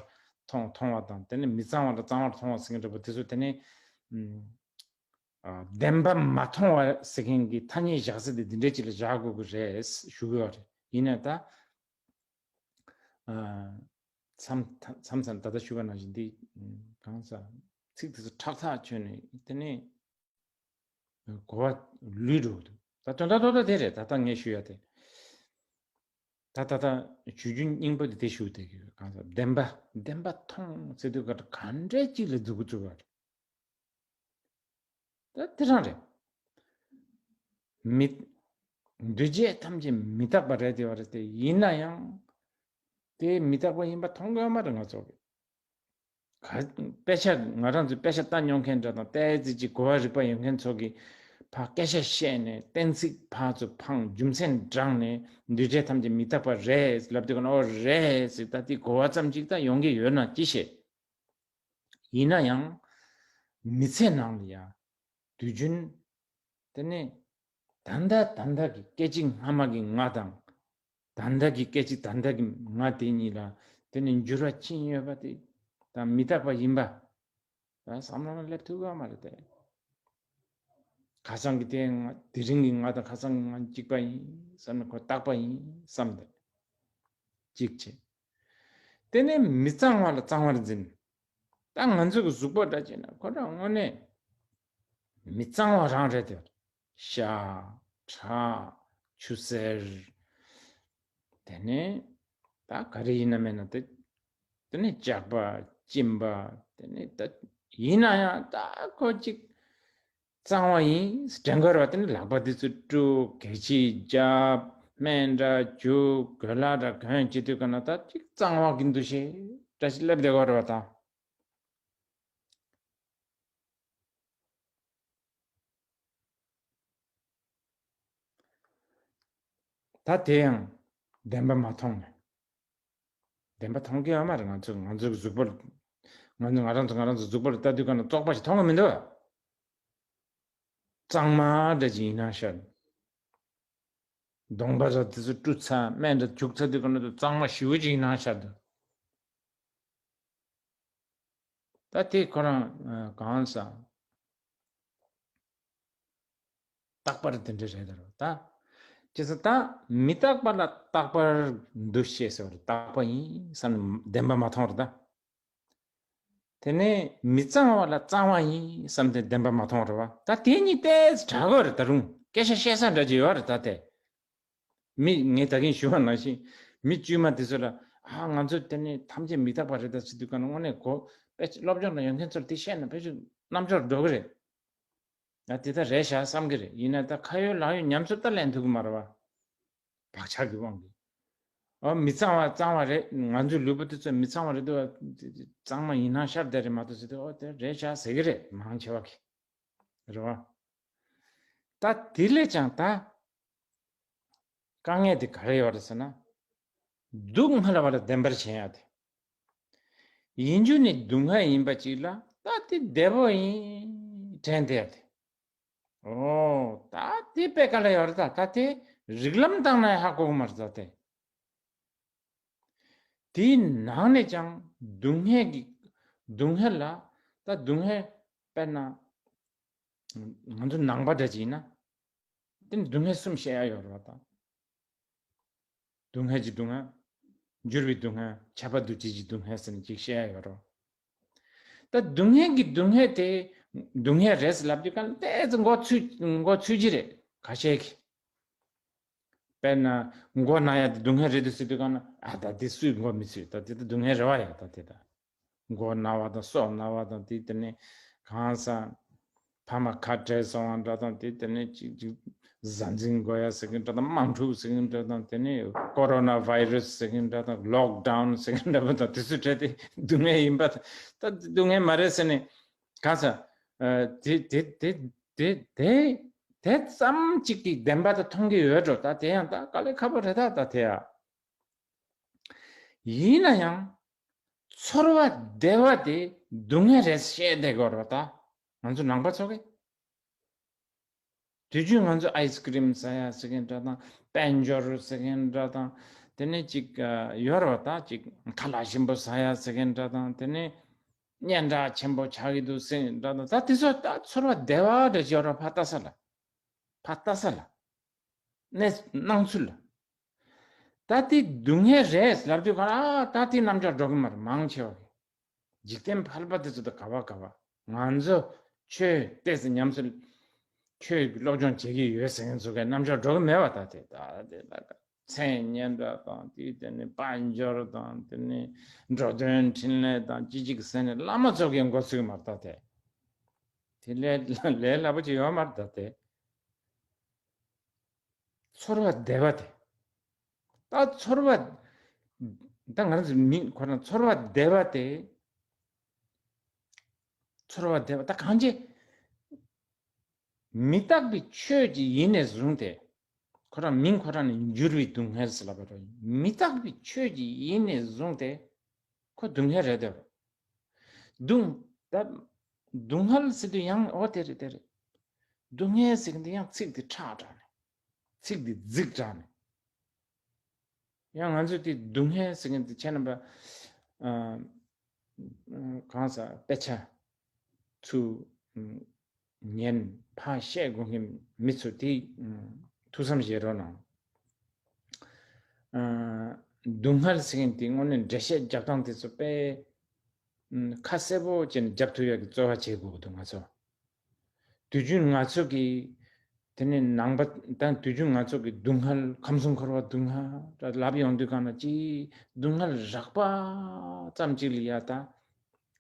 མཐོང་མཐོང་བ་དང་དེ་ནས་མི་གཙང་བ་ལ་གཙང་བར་མཐོང་བ་ཟེར་མཁན་འདྲ་པོ་དེ་ཚོ་དེ་ནས། ཨ། བདེན་པ་མ་མཐོང་བ་ཟེར་མཁན་གྱི་ཐ་སྙད་བཞག་ས་དེ་འདི་འདྲའི་ཅིག་ལ་བཞག་དགོས་ཀྱི་རེད་ཞུ་གི་ཡོད་རེད། ཡིན་ནའི་ད། ཨ། མཚམས་མཚམས་མཚམས་ད་ལྟ་ཞུས་པ་ནང་བཞིན་འདི་གང་ཟག་ཚིག་དེ་ཚོ་ཁྲག་ཐག་ཆོད་ནས་དེ་ནས་གོ་བ་ལུས་འགྲོ་གི་འདུག་ད་དོན་དག་རྡོག་རྡོག་དེ་རེད། ད་ལྟ་ངས་ཞུ་ཡ་དེ། ད་ད་ལྟ་ཞུ་རྒྱུ་སྙིང་པོ་དེ་དེ་ཞུ་བསྡད་ཀྱི་ཡོད། གང་ཟག་བདེན་པ་བདེན་པ་མཐོང་ཟེར་དུས་ག་ག་འདྲའི་ཅིག་ལ་འཛུགས་ཀྱི་འཛུགས་པ་རེད། ད་དེ་རང་རེད། མི། འདུས་བྱས་ཐམས་ཅད་མི་རྟག་པ་རེད་དེ་བ་རེད་དེ། ཡིན་ན་ཡང་དེ་མི་རྟག་པ་ཡིན་པ་མཐོང་གི་ཡོད་མ་རེད་ང་ཚོ་གིས། ག་དཔེ་ཆ་ང་རང་ཚོས་དཔེ་ཆ་ལྟ་མྱོང་མཁན་འདྲ་དང་ཏོག་ཙམ་ཅིག་གོ་བ་རིག་པ་ཡོད་མཁན་ཚོ་གིས་ཕར་སྐད་ཆ་བཤད་ནས་གཏན་ཚིགས་ཕར་ཚུར་འཕངས་རྒྱུ་མཚན་བགྲངས་ནས་འདུས་བྱས་ཐམས་ཅད་མི་རྟག་པ་རེད་ལབ་དུས་ཀ་ན་ཨོ་རེད་ཟེར་ད་དེ་གོ་བ་ཙམ་ཅིག་ད་ཡོང་གི་ཡོད་ན་ཅི་ཤེས། ཡིན་ན་ཡང་མི་ཚེ་ནང་ལ་ཡ་དུས་རྒྱུན་དེ་ནས་ད་ལྟ་ད་ལྟ་གི་སྐད་ཅིག་སྔ་མ་གི་ང་དང་། ད་ལྟ་གི་སྐད་ཅིག་ད་ལྟ་གི་ང་དེ་གཉིས་ལ་དེ་ནས་འགྱུར་བ་ཕྱིན་ཡོད་པ་དེ་ད་མི་རྟག་པ་ཡིན་པ་ད་བསམ་བློ་ལ་སླེབས་ཐུབ་ཀྱི་མ་རེད་དེ། ཁ་སང་གི་དེ་ང་དེ་རིང་གི་ང་དང་ཁ་སང་གི་ང་གཅིག་པ་ཡིན་བསམ་ནས་ཁོ་རྟག་པ་ཡིན་བསམ་དེ་གཅིག་བྱས། དེ་ནས་མི་གཙང་བ་ལ་གཙང་བར་འཛིན། ད་ང་ཚོ་གི་གཟུགས་པོ་འདྲ་བྱས་ན་ཁོ་རང་དངོས་གནས་མི་གཙང་བ་རང་རེད་དེ། ཤ། ཁྲག་ཆུ་སེར། དེ་ནས་ད་ག་རེ་ཡིན་ན་མེད་ན་དེ། དེ་ནས་ཇག་པ་གཅིན་པ། དེ་ནས་ད་ཡིན་ན་ཡང་ད་ཁོ་གཅིག་གཙང་བ་ཡིན་དྲན་གྱི་ཡོད་རེད་བ། དེ་ནས་ལག་པ་དེ་ཚོ་བཀྲུ་གད་ཕྱིས་རྒྱབ་སྨན་འདྲ་བྱུག་གོས་ལྭ་འདྲ་གོན་བྱེད་དུས་ག་ན་ད་གཅིག་གཙང་བ་གི་འདུ་ཤེས་འདྲ་ཞིག་སླེབས་བསྡད་ཀྱི་ཡོད་རེད་བ་ད། ད་དེ་ཡང་བདེན་པ་མ་མཐོང་ནས། བདེན་པ་མཐོང་གི་ཡོད་མ་རེད། ང་ཚོ་ང་ཚོའི་གཟུགས་པོ་ལ། ང་ཚོ་ང་རང་ཚོ་ང་རང་ཚོ་གཟུགས་པོ་ལ་ལྟ་དུས་ག་ན་བཙོག་པ་ཞིག་མཐོང་གི་མི་འདུག་གཙང་མ་འདྲ་ཅིག་ཡིན་ན་ཤར། གདོང་པ་ར་དེ་ཚོ་བཀྲུ་ཚར་སྨན་འདྲ་བྱུག་ཚར་དུས་ག་ན་གཙང་མ་ཞེ་པོ་ཅིག་ཡིན་ན་ཤར་འདུག་ད་དེ་ཁོ་རང་གང་ཟག་རྟག་པར་དེ་འདྲ་རེད་ད་རོ་ད། ཅེས་ད་མི་རྟག་པ་ལ་རྟག་པར་འདུ་ཤེས་ཟེར་བ་རེད། རྟག་པ་ཡིན་བསམ་ནས་བདེན་པ་མ་མཐོང་རེད་ད། དེ་ནས་མི་གཙང་བ་ལ་གཙང་བ་ཡིན་བསམ་སྟེ་བདེན་པ་མ་མཐོང་རེད་བ། ད་དེ་གཉིས་ཏོག་ཙམ་དྲག་གི་རེད་ད་རུང་སྐད་ཆ་བཤད་ས་འདྲ་ཅིག་ཡོད་རེད་ད་དེ། མི་ངས་ད་གིན་ཞུ་བ་ནང་བཞིན་མི་དཀྱུས་མ་དེ་ཚོ་ལ་ཨ་ང་ཚོ་དེ་ནས་ཐམས་ཅད་མི་རྟག་པ་རེད་ད་ཟེར་དུས་ག་ན་དངོས་གནས་གོ་དཔེ་སློབ་སྦྱོང་ལ་ཡོང་མཁན་ཚོར་དེ་བཤད་ན་དཔེ་ཆ་རྣམ་འབྱོར་འགྲོ་གི་རེད། ང་དེ་ལྟར་རེད་ཤག་བསམ་གི་རེད། ཡིན་ན་ད་ཁ་ཡོད་ལག་ཡོད་ཉམས་སུ་ད་ལེན་ཐུབ་གི་མ་རེད་བ། བག་ཆགས་ཀྱི་དབང་གིས། ཨ་མི་གཙང་བ་གཙང་བ་རེད། ང་ཚོའི་ལུས་པོ་དེ་ཚོ་མི་གཙང་བ་རེད་འདུག་བ། གཙང་མ་ཡིན་སྣང་ཤར་བསྡད་རེད་མ་གཏོགས་ཟེར་དུས་ཨོ་དེ་རེད་ཤག་ཟེར་གི་རེད་མང་ཆེ་བ་གིས། རེད་བ། ད་དེ་ལས་ཀྱང་ད། དཀའ་ངལ་དེ་ག་རེ་ཡོད་རེད་ཟེར་ན། སྡུག་བསྔལ་བ་ལ་བདེན་པར་ཞེན་ཡ་དེ། ཡིན་རྒྱུ་ནི་སྡུག་བསྔལ་ཡིན་པ་ཅིག་ལ་ད་དེ་བདེ་བོ་ཡིན་དྲན་བསྡད་ཡ་དེ། ཨོ་ད་དེ་དཔེ་དཀའ་ལས་ཡོད་རེད་ད། ད་དེ་རིགས་ལམ་བཏང་ན་ཧ་གོ་གི་མ་རེད་ད་དེ། དེའི་ནང་ནས་ཀྱང་སྡུག་བསྔལ་གྱི་སྡུག་བསྔལ་ལ་ད་སྡུག་བསྔལ་དཔེར་ན་ང་ཚོ་ནང་པ་འདྲ་ཅིག་ཡིན་ན། དེ་ནི་སྡུག་བསྔལ་གསུམ་བཤད་ཡ་ཡོད་རེད་བ་དང་། སྡུག་བསྔལ་གྱི་སྡུག་བསྔལ། འགྱུར་བའི་སྡུག་བསྔལ། ཁྱབ་པ་འདུ་བྱེད་ཀྱི་སྡུག་བསྔལ་ཟེར་ནས་ཅིག་བཤད་ཡ་ཡོད་རེད་བ། ད་སྡུག་བསྔལ་གྱི་སྡུག་བསྔལ་དེ་སྡུག་བསྔལ་རེད་ཟེར་ལབ་དུས་ག་ལ་ཏོག་ཙམ་མགོ་ཚོས་མགོ་ཚོས་ཀྱི་རེད་ཁ་ཤས་ཀྱིས། དཔེར་ན་མགོ་ན་ཡ་དེ་སྡུག་བསྔལ་རེད་འདུག་ཟེར་དུས་ག་ན་ཨ་ད་དེ་སུས་མགོ་མི་ཚོས། ད་དེ་ད་སྡུག་བསྔལ་རེད་བ་ཡ། ད་དེ་ད་མགོ་ན་བ་དང་སོ་ན་བ་དང་དེ་དེ་ནས་གང་ས་ཕ་མ་ཁ་བྲལ་སོང་བ་འདྲ་དང་དེ་དེ་ནས་ཅིག་ཅིག་གཟའ་འཛིན་དགོས་ཡ་ཟེར་གི་འདྲ་དང་དམག་འཁྲུག་ཟེར་གི་འདྲ་དང་དེ་ནས་ཀོ་རོ་ན་བྷའི་རུ་སི་ཟེར་གི་འདྲ་དང་ལོག་ཌའུན་ཟེར་གི་འདྲ་པོ་དང་དེ་ཚོ་བྲལ་ཏེ་སྡུག་བསྔལ་ཡིན་པ་ད་སྡུག་བསྔལ་མ་རེད་ཟེར་ནས་གང་ས་དེ་དེ་དེ་དེ་དེ། དེ་ཙམ་གཅིག་གིས་བདེན་པ་དེ་མཐོང་གི་ཡོད་འགྲོ། ད་དེ་ཡང་ད་དཀའ་ལས་ཁག་པོ་རེད་ད། ད་དེ་ཡ། ཡིན་ན་ཡང་། ཚོར་བ་བདེ་བ་དེ་སྡུག་བསྔལ་རེད་བཤད་བསྡད་དགོས་རེད་ད། ང་ཚོ་ནང་པ་ཚོ་གིས། དུས་རྒྱུན་ང་ཚོ་ཨའི་སི་ཀི་རིམ་ཟ་ཡ་ཟེར་མཁན་འདྲ་དང་དཔལ་འབྱོར་ཟེར་མཁན་འདྲ་དང་དེ་ནས་ཅིག་ཡོད་རེད་བ། ད་ཅིག་ཁ་ལག་ཞིམ་པོ་ཟ་ཡ་ཟེར་མཁན་འདྲ་དང་དེ་ནས། སྙན་གྲགས་ཆེན་པོ་ཆགས་ཀྱི་འདུག་ཟེར་འདྲ་དང་ད་དེ་ཚོ་ད་ཚོར་བ་བདེ་བ་འདྲ་ཅིག་ཡོད་རེད་ཕར་ལྟ་ས་ལ། ཕར་ལྟ་ས་ལ། གནས་སྣང་ཚུལ་ལ། ད་དེ་སྡུག་བསྔལ་རེད་ལབ་དུས་ག་ཨ་ད་དེ་རྣམ་འགྱུར་འགྲོ་གི་མ་རེད་མང་ཆེ་བ་གི། འཇིག་རྟེན་ཕལ་པ་དེ་ཚོ་ད་ག་བ་ག་བ་ང་ཚོ་ཆོས་ཏོག་ཙམ་ཉམས་སུ་ཆོས་ཀྱི་སློབ་སྦྱོང་བྱེད་ཀྱི་ཡོད་ཟེར་མཁན་ཚོ་གི་རྣམ་འགྱུར་འགྲོ་གི་མེད་པ་ད་དེ་ད་དེ་ད་ག་མཚན་སྙན་གྲགས་དང་དེ་དེ་ནས་དཔལ་འབྱོར་དང་དེ་ནས་འགྲོ་དོན་འཕྲིན་ལས་དང་ཅི་ཅིག་ཟེར་ནས་བླ་མ་ཚོ་གི་མགོ་ཚོས་མ་རེད་ད་དེ། དེ་ལས་ལས་སླ་པོ་ཅིག་ཡོད་མ་རེད་ད་དེ། ཚོར་བ་བདེ་བ་དེ། ད་ཚོར་བ། ད་ང་རང་ཚོ་མི་ཁོ་རང་ཚོར་བ་བདེ་བ་དེ། ཚོར་བ་བདེ་བ་ད་གང་ཅི། མི་རྟག་པའི་ཆོས་ཀྱི་ཡིན་ནས་བཟུང་སྟེ། ཁོ་རང་མིང་ཁོ་རང་ནས་འགྱུར་བའི་སྡུག་བསྔལ་ཟེར་ལབ་པ་རེད། མི་རྟག་པའི་ཆོས་ཀྱི་ཡིན་ནས་བཟུང་སྟེ། ཁོ་སྡུག་བསྔལ་རེད་དོ། སྡུག་ད་སྡུག་བསྔལ་ཟེར་དུས་ཡང་འོ་དེ་རེད་དེ་རེད། སྡུག་བསྔལ་ཟེར་གི་འདི་ཡང་ཚིག་འདི་ཁྲག་དྲགས་ནས། ཚིག་འདི་རྫིག་དྲགས་ནས། ཡང་ང་ཚོས་དེ་སྡུག་བསྔལ་ཟེར་མཁན་དེ་ཁྱེད་རྣམ་པ། ཨ། གང་ཟག་དཔེ་ཆ་ཚུར་ཉན་ཕར་བཤད་དགོས་མཁན་མི་ཚོ་དེ་ཐུགས་བསམ་བཞེས་རོགས་གནང་། ཨ། སྡུག་བསྔལ་ཟེར་མཁན་དེ་དངོས་གནས་འགྲེལ་བཤད་རྒྱབ་སྟངས་དེ་ཚོ་དཔེ་ཁ་གསལ་པོ་བྱས་ནས་རྒྱབ་ཐུབ་ཡག་གི་རྩོལ་བ་བྱེད་དགོས་ཀྱི་འདུག་ང་ཚོ། དུས་རྒྱུན་ང་ཚོ་གི་དེ་ནི་ནང་པ་དང་དུས་རྒྱུན་ང་ཚོ་གི་སྡུག་བསྔལ་ཁམས་གསུམ་འཁོར་བ་སྡུག་བསྔལ་ལབ་ཡོང་དུས་གང་ན་ཅི་སྡུག་བསྔལ་རགས་པ་ཙམ་ཅིག་ལ་ཡ་ད་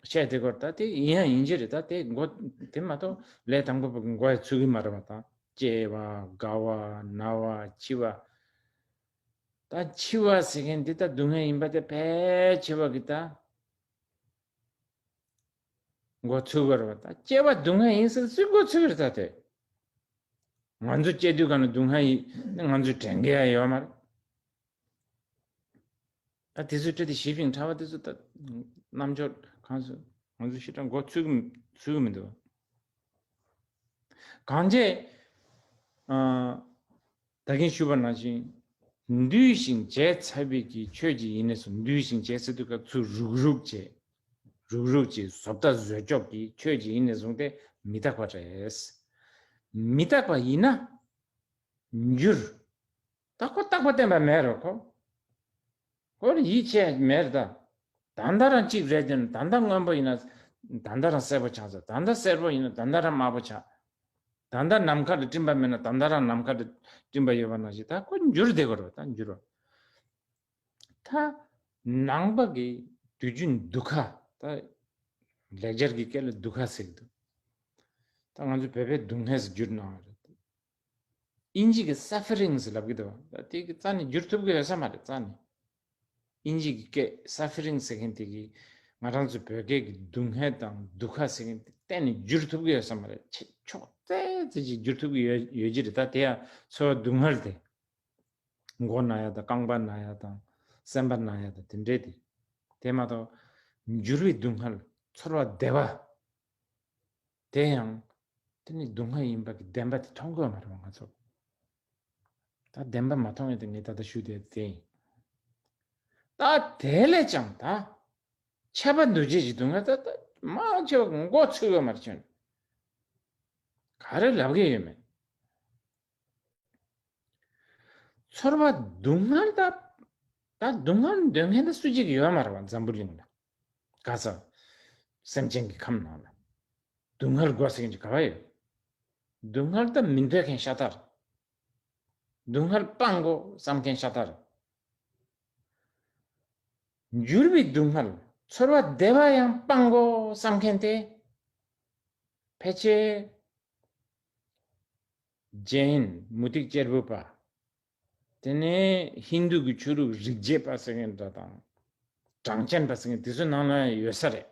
བཤད་དེ་སྐོར་ད་དེ་ཡིན་ཡང་ཡིན་གྱི་རེད། ད་དེ་མགོ་དེ་མ་གཏོགས་ལས་དང་པོ་པོ་གི་མགོ་ཡ་ཚུད་ཀྱི་མ་རེད་པ། ད་སྐྱེ་བ་རྒ་བ་ན་བ་འཆི་བ། ད་འཆི་བ་ཟེར་མཁན་འདི་ད་སྡུག་བསྔལ་ཡིན་པ་དེ་ཕལ་ཆེ་བ་གི་ད། མགོ་ཚོས་པ་རེད་པ། ད་སྐྱེ་བ་སྡུག་བསྔལ་ཡིན་ཟེར་སུས་མགོ་ཚོས་པ་རེད། ད་དེ་ང་ཚོ་སྐྱེ་དུས་གང་ན་སྡུག་བསྔལ་ཡིན་ནི་ང་ཚོས་དྲན་གི་ཡ་ཡོད་མ་རེད། ད་དེ་ཚོའི་གྲས་དེ་ཞི་ཞིང་ཕྲ་བ་དེ་ཚོ་ད་རྣམ་འབྱོར་གང་སོ་ང་ཚོ་ཞེ་དྲག་མགོ་ཚོས་གི་ཚོས་གི་མི་འདུག་གང་བྱས། ཨ། ད་གིན་ཞུས་པ་ནང་བཞིན། འདུས་ཤིང་བྱས་ཚར་བའི་གི་ཆོས་ཀྱི་ཡིན་ནས་སུ་འདུས་ཤིང་བྱས་ཟེར་དུས་སྐབས་ཚུར་རུག་རུག་བྱས། རུག་རུག་བྱས་བཟོ་ལྟ་བཟོས་ཅོག་གི་ཆོས་ཀྱི་ཡིན་ནས་བཟུང་སྟེ་མི་རྟག་པ་རེད། མི་རྟག་པ་ཡིན་ན་འགྱུར། ད་ཁོ་རྟག་པ་བརྟན་པ་མེད་རོ་ཁོ། ཁོ་ལ་ཡིད་ཆེས་མེད་རེད་ད། ད་ལྟ་རང་གཅིག་རེད་དེ་ད་ལྟ་སྔོན་པོ་ཡིན་ན། ད་ལྟ་རང་སེར་པོ་ཆགས་ཚར། ད་ལྟ་སེར་པོ་ཡིན་ན་ད་ལྟ་རང་དམར་པོ་ཆགས། ད་ལྟ་ནམ་མཁའ་ལ་སྤྲིན་པ་མེད་ན་ད་ལྟ་རང་ནམ་མཁའ་ལ་སྤྲིན་པ་ཡོད་པ་ནང་བཞིན་ད་ཁོ་འགྱུར་བསྡད་དགོས་རེད་ད་འགྱུར་བ། ད་ནང་པ་གི་དུས་རྒྱུན་དུ་ཁ་ད་ལེགས་སྦྱར་གྱི་སྐད་ལ་དུ་ཁ་ཟེར་གི་འདུག་ད་ང་ཚོ་བོད་པའི་སྡུག་བསྔལ་ཟེར་བསྒྱུར་གནང་བ་རེད། དབྱིན་ཇི་གི་སཱ་ཕ་རིང་ཟེར་ལབ་གི་འདུག་ད་དེ་གི་རྩ་ནས་བསྒྱུར་ཐུབ་གི་ཡོད་ས་མ་རེད་རྩ་ནས། དབྱིན་ཇི་གི་སྐད་སཱ་ཕ་རིང་ཟེར་མཁན་དེ་གི་ང་རང་ཚོ་བོད་སྐད་ཀྱི་སྡུག་བསྔལ་དང་དུ་ཁ་ཟེར་མཁན་དེ་གཏན་ནས་བསྒྱུར་ཐུབ་གི་ཡོད་ས་མ་རེད། ཆེ་ཕྱོགས་ཙེ་ཙེ་ཅིག་བསྒྱུར་ཐུབ་གི་ཡོད་ཡོད་ཀྱི་རེད། ད་དེ་ཡང་ཚོར་བ་སྡུག་བསྔལ་དེ། མགོ་ན་ཡ་དང་རྐང་པ་ན་ཡ་དང་སེམས་པ་ན་ཡ་དང་དེ་འདྲས་དེ། དེ་མ་གཏོགས་འགྱུར་བའི་སྡུག་བསྔལ་ཚོར་བ་བདེ་བ། དེ་ཡང་དེ་ནི་སྡུག་བསྔལ་ཡིན་པ་གི་བདེན་པ་དེ་མཐོང་དགོས་མ་རེད་པ་ང་ཚོ། ད་བདེན་པ་མ་མཐོང་ཡ་དེ་ངས་ད་ལྟ་ཞུས་དེ་དེ་ཡིན། ད་དེ་ལས་ཀྱང་ད་ཁྱབ་པ་འདུ་བྱེད་ཀྱི་སྡུག་བསྔལ་ད་ད་མ་ཁྱབ་པ་མགོ་ཚོས་དགོས་མ་རེད་ཁྱོད། ག་རེ་ལབ་གི་ཡོད་མེད། ཚོར་བ་སྡུག་བསྔལ་ད། ད་སྡུག་བསྔལ་འདོད་མཁན་ད་སུ་གཅིག་ཡོད་མ་རེད་པ་འཛམ་བུ་གླིང་ལ། ག་ས། སེམས་ཅན་གྱི་ཁམས་ནང་ལ། སྡུག་བསྔལ་དགོས་ཟེར་མཁན་གྱི་ག་བ་ཡོད། སྡུག་བསྔལ་ད་མི་འདོད་མཁན་ཤ་སྟག་རེད། སྡུག་བསྔལ་སྤང་དགོས་བསམ་མཁན་ཤ་སྟག་རེད། འགྱུར་བའི་སྡུག་བསྔལ་ཚོར་བ་བདེ་བ་ཡང་སྤང་དགོས་བསམ་མཁན་དེ། ཕལ་ཆེར། རྗེན་མུ་སྟེགས་གཅེར་བུ་པ། དེ་ནས་ཧིན་རྡུ་གི་ཆོས་ལུགས་རིག་བྱེད་པ་ཟེར་མཁན་འདྲ་དང་། གྲངས་ཅན་པ་ཟེར་མཁན་དེ་ཚོའི་ནང་ལ་ཡོད་ས་རེད།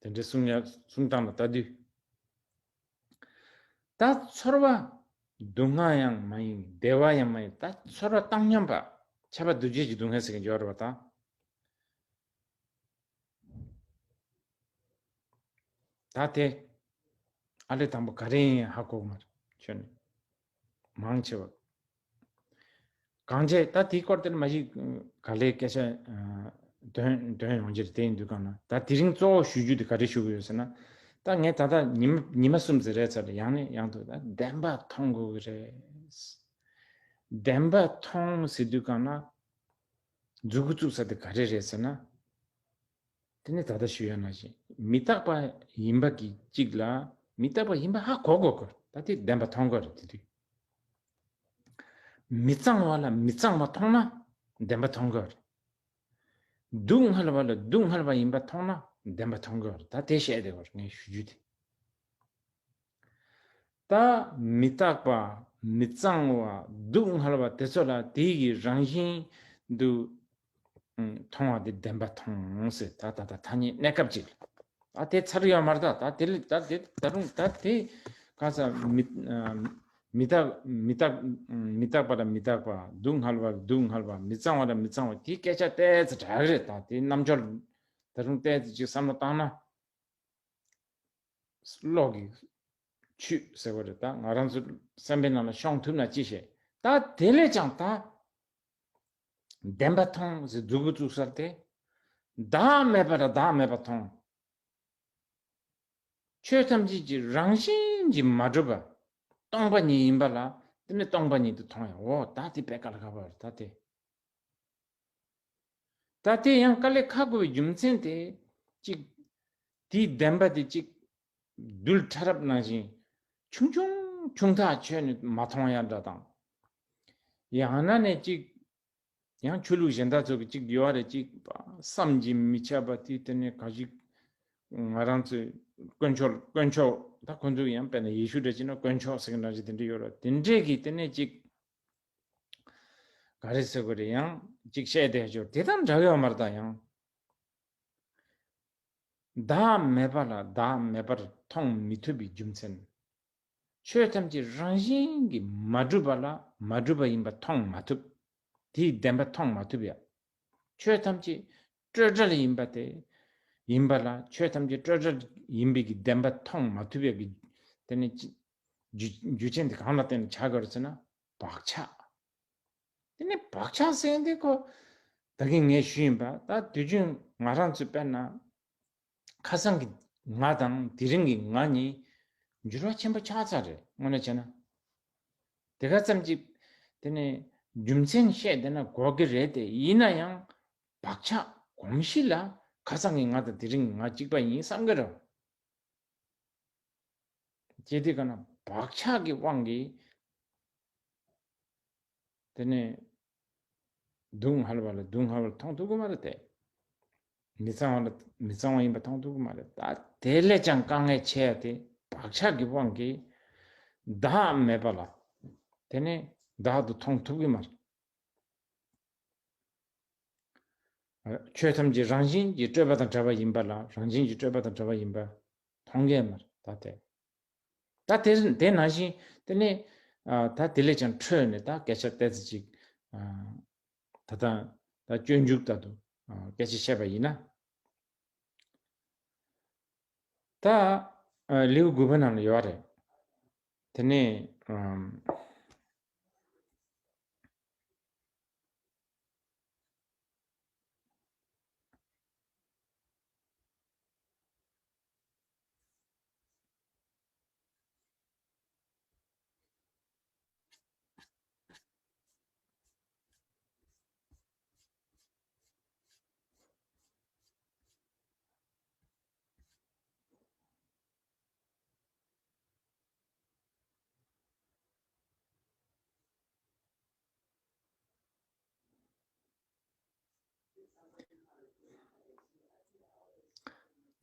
དེ་འདྲའི་གསུང་ཡ་གསུང་སྟངས་ལ་ལྟ་དུས། ད་ཚོར་བ་སྡུག་བསྔལ་ཡང་མ་ཡིན་བདེ་བ་ཡང་མ་ཡིན་ད་ཚོར་བ་བཏང་སྙོམས་པ་ཁྱབ་པ་འདུ་བྱེད་ཀྱི་སྡུག་བསྔལ་ཟེར་མཁན་ཡོད་རེད་པ་ད། ད་དེ། ཨ་ལས་དང་པོ་ག་རེ་ཡིན་ཧ་གོ་གི་མ་རེད་ཁྱོད་ནི། མང་ཆེ་བ། གང་བྱས་ད་དེའི་སྐོར་དེར་མ་གཞི་ག་ལེ་སྐད་ཆ་འདོན་འདོན་ཡོང་རྒྱུ་རེད། དེ་ཡིན་དུས་གང་ན་ད་དེ་རིང་གཙོ་བོ་ཞུ་རྒྱུ་དེ་ག་རེ་ཞུ་གི་ཡོད་ཟེར་ན། ད་ངས་ད་ལྟ་ཉི་མ་ཉི་མ་གསུམ་ཙམ་རེད་ཚར་ཡང་ནས་ཡང་དུ་ད་བདེན་པ་མཐོང་དགོས་ཀྱི་རེད། བདེན་པ་མཐོང་ཟེར་དུས་གང་ན། མཛུབ་གུ་བཙུགས་ས་དེ་ག་རེ་རེད་ཟེར་ན། དེ་ནི་ད་ལྟ་ཞུ་ཡ་ནང་བཞིན་མི་རྟག་པ་ཡིན་པ་གི་གཅིག་ལ་མི་རྟག་པ་ཡིན་པ་ཧ་གོ་དགོས་དགོས་ད་དེ་བདེན་པ་མཐོང་དགོས་རེད་དེ་དུས། མི་གཙང་བ་ལ་མི་གཙང་བ་མཐོང་ན་བདེན་པ་མཐོང་དགོས་རེད། སྡུག་བསྔལ་བ་ལ་སྡུག་བསྔལ་བ་ཡིན་པ་མཐོང་ན་བདེན་པ་མཐོང་དགོས་རེད། ད་དེ་བཤད་བསྡད་དགོས་རེད་ངས་ཞུ་རྒྱུ་དེ། ད་མི་རྟག་པ་མི་གཙང་བ་སྡུག་བསྔལ་བ་དེ་ཚོ་ལ་དེ་ཡི་རང་བཞིན་དུ་མཐོང་བ་དེ་བདེན་པ་མཐོང་ཟེར། ད་ད་ད་ཐ་སྙད་གནས་སྐབས་ཅིག་ལ་ ཨ་དེ་ཚར་ཡོད་མ་རེད། ད་ད་དེ་ལ་ད་དེ་ད་རུང་ད་དེ་ག་ས་མི་མི་རྟག་མི་རྟག་མི་རྟག་པ་ལ་མི་རྟག་པ། སྡུག་བསྔལ་བ་ལ་སྡུག་བསྔལ་བ། མི་གཙང་བ་ལ་མི་གཙང་བ། དེ་སྐད་ཆ་ཏོག་ཙམ་དྲག་གི་རེད། ད་དེ་རྣམ་འབྱོར་ད་རུང་ཏོག་ཙམ་ཅིག་བསམ་བློ་བཏང་ན། བློ་གི་ཆུད་ཟེར་བ་རེད། ད་ང་རང་ཚོ་སེམས་པའི་ནང་ལ་ཤོང་ཐུབ་ན་ཅི་ཤེས། ད་དེ་ལས་ཀྱང་ད་བདེན་པ་མཐོང་ཟེར་མཛུབ་གུ་བཙུགས་ས་དེ། བདག་མེད་པ་ལ་བདག་མེད་པ་མཐོང་། ཆོས་ཐམས་ཅད་ཀྱི་རང་བཞིན་གྱིས་མ་གྲུབ་པ་སྟོང་པ་ཉིད་ཡིན་པ་ལ། དེ་ནི་སྟོང་པ་ཉིད་དུ་མཐོང་ཡང་། འོ་ད་དེ་དཔེ་ཀ་ལ་ཁ་བ་རེད། ད་དེ། ད་དེ་ཡང་དཀའ་ལས་ཁག་དགོས་པའི་རྒྱུ་མཚན་དེ། གཅིག་དེའི་བདེན་པ་དེ་གཅིག་རྡུལ་ཕྲ་རབ་ནང་བཞིན་ཆུང་ཆུང་ཆུང་ཐག་ཆོད་ནས་མ་མཐོང་ཡ་འདྲ་དང་། ཡང་ན་ནས་གཅིག་ཡང་ཆོས་ལུགས་གཞན་དག་ཚོ་གི་གཅིག་ཡོད་རེད། གཅིག་བསམ་གྱིས་མི་ཁྱབ་པ་དེ། དེ་ནས་ག་ཞིག་ང་རང་ཚོའི་དཀོན་མཆོག་དཀོན་མཆོག་ད་ཁོ་ཚོ་ཡང་དཔེར་ན་ཡེ་ཤུ་འདྲ་བྱས་ན་དཀོན་མཆོག་ཟེར་གི་འདྲ་ཞིག་དེ་འདྲ་ཡོད་རེད། དེ་འདྲས་ཀྱི་དེ་ནས་གཅིག་ག་རེ་ཟེར་དགོས་རེད། ཡང་གཅིག་བཤད་བསྡད་ཆོག་དེ་དང་འདྲ་ཡོད་མ་རེད། ད་ཡང་བདག་མེད་པ་ལ་བདག་མེད་པར་མཐོང་མི་ཐུབ་པའི་རྒྱུ་མཚན། ཆོས་ཐམས་ཅད་རང་བཞིན་གྱིས་མ་གྲུབ་པ་ལ་མ་གྲུབ་པ་ཡིན་པ་མཐོང་མ་ཐུབ། དེའི་བདེན་པ་མཐོང་མ་ཐུབ་ཡ། ཆོས་ཐམས་ཅད་སྤྲོས་བྲལ་ཡིན་པ་དེ། ཡིན་པ་ལ། ཆོས་ཐམས་ཅད་སྤྲོས་བྲལ་ཡིན་པའི་གི་བདེན་པ་མཐོང་མ་ཐུབ་ཡ་གི། དེ་ནི་རྒྱུ་རྒྱུ་རྐྱེན་དེ་གང་ལ་བརྟེན་ནས་ཆགས་ཀྱི་ཡོད་རེད་ཟེར་ན། བག་ཆགས། དེ་ནི་བག་ཆགས་ཟེར་འདི་ཁོ་ད་གིན་ངས་ཞུས་ཡིན་པ། ད་དུས་རྒྱུན་ང་རང་ཚོ་དཔེར་ན་ཁ་སང་གི་ང་དང་དེ་རིང་གི་ང་གཉིས་འགྱུར་བ་ཆེན་པོ་ཆགས་ཚར་རེད། དངོས་གནས་བྱས་ན། དེ་ག་ཙམ་གྱིས་དེ་ནི་རྒྱུ་མཚན་བཤད་བསྡད་ན་གོ་གི་རེད་དེ། ཡིན་ན་ཡང་བག་ཆགས་གོམས་གཤིས་ལ་ཁ་སང་གི་ང་དང་དེ་རིང་གི་ང་གཅིག་པ་ཡིན་བསམ་གི་རེད། ཅེས་དེ་ག་ན་བག་ཆགས་ཀྱི་དབང་གིས་དེ་ནས་སྡུག་བསྔལ་བ་ལ་སྡུག་བསྔལ་བ་མཐོང་ཐུབ་ཀྱི་མ་རེད་དེ། མི་གཙང་བ་ལ་མི་གཙང་བ་ཡིན་པ་མཐོང་ཐུབ་ཀྱི་མ་རེད། ད་དེ་ལས་ཀྱང་དཀའ་ངལ་ཆེ་ཡ་དེ་བག་ཆགས་ཀྱི་དབང་གིས་བདག་མེད་པ་ལ། དེ་ནས་བདག་ཏུ་མཐོང་ཐུབ་ཀྱི་མ་རེད། ཆོས་ཐམས་ཅད་རང་བཞིན་གྱིས་སྤྲོས་པ་དང་བྲལ་བ་ཡིན་པ་ལ། རང་བཞིན་གྱིས་སྤྲོས་པ་དང་བྲལ་བ་ཡིན་པ་མཐོང་གི་མ་རེད། ད་དེ། ད་དེ་དེ་ནང་བཞིན་དེ་ནས་ཨ་ད་དེ་ལས་ཀྱང་འཕྲོས་ནས་ད་སྐད་ཆ་ཏོག་ཙམ་ཅིག་ཨ་ད་ད་ད་སྤྱོད་འཇུག་ལྟར་དུ་ཨ་སྐད་ཆ་བཤད་པ་ཡིན་ན། ད་ཨ་ལེའུ་དགུ་པ་ནང་ལ་ཡོད་རེད། དེ་ནས་ཨམ།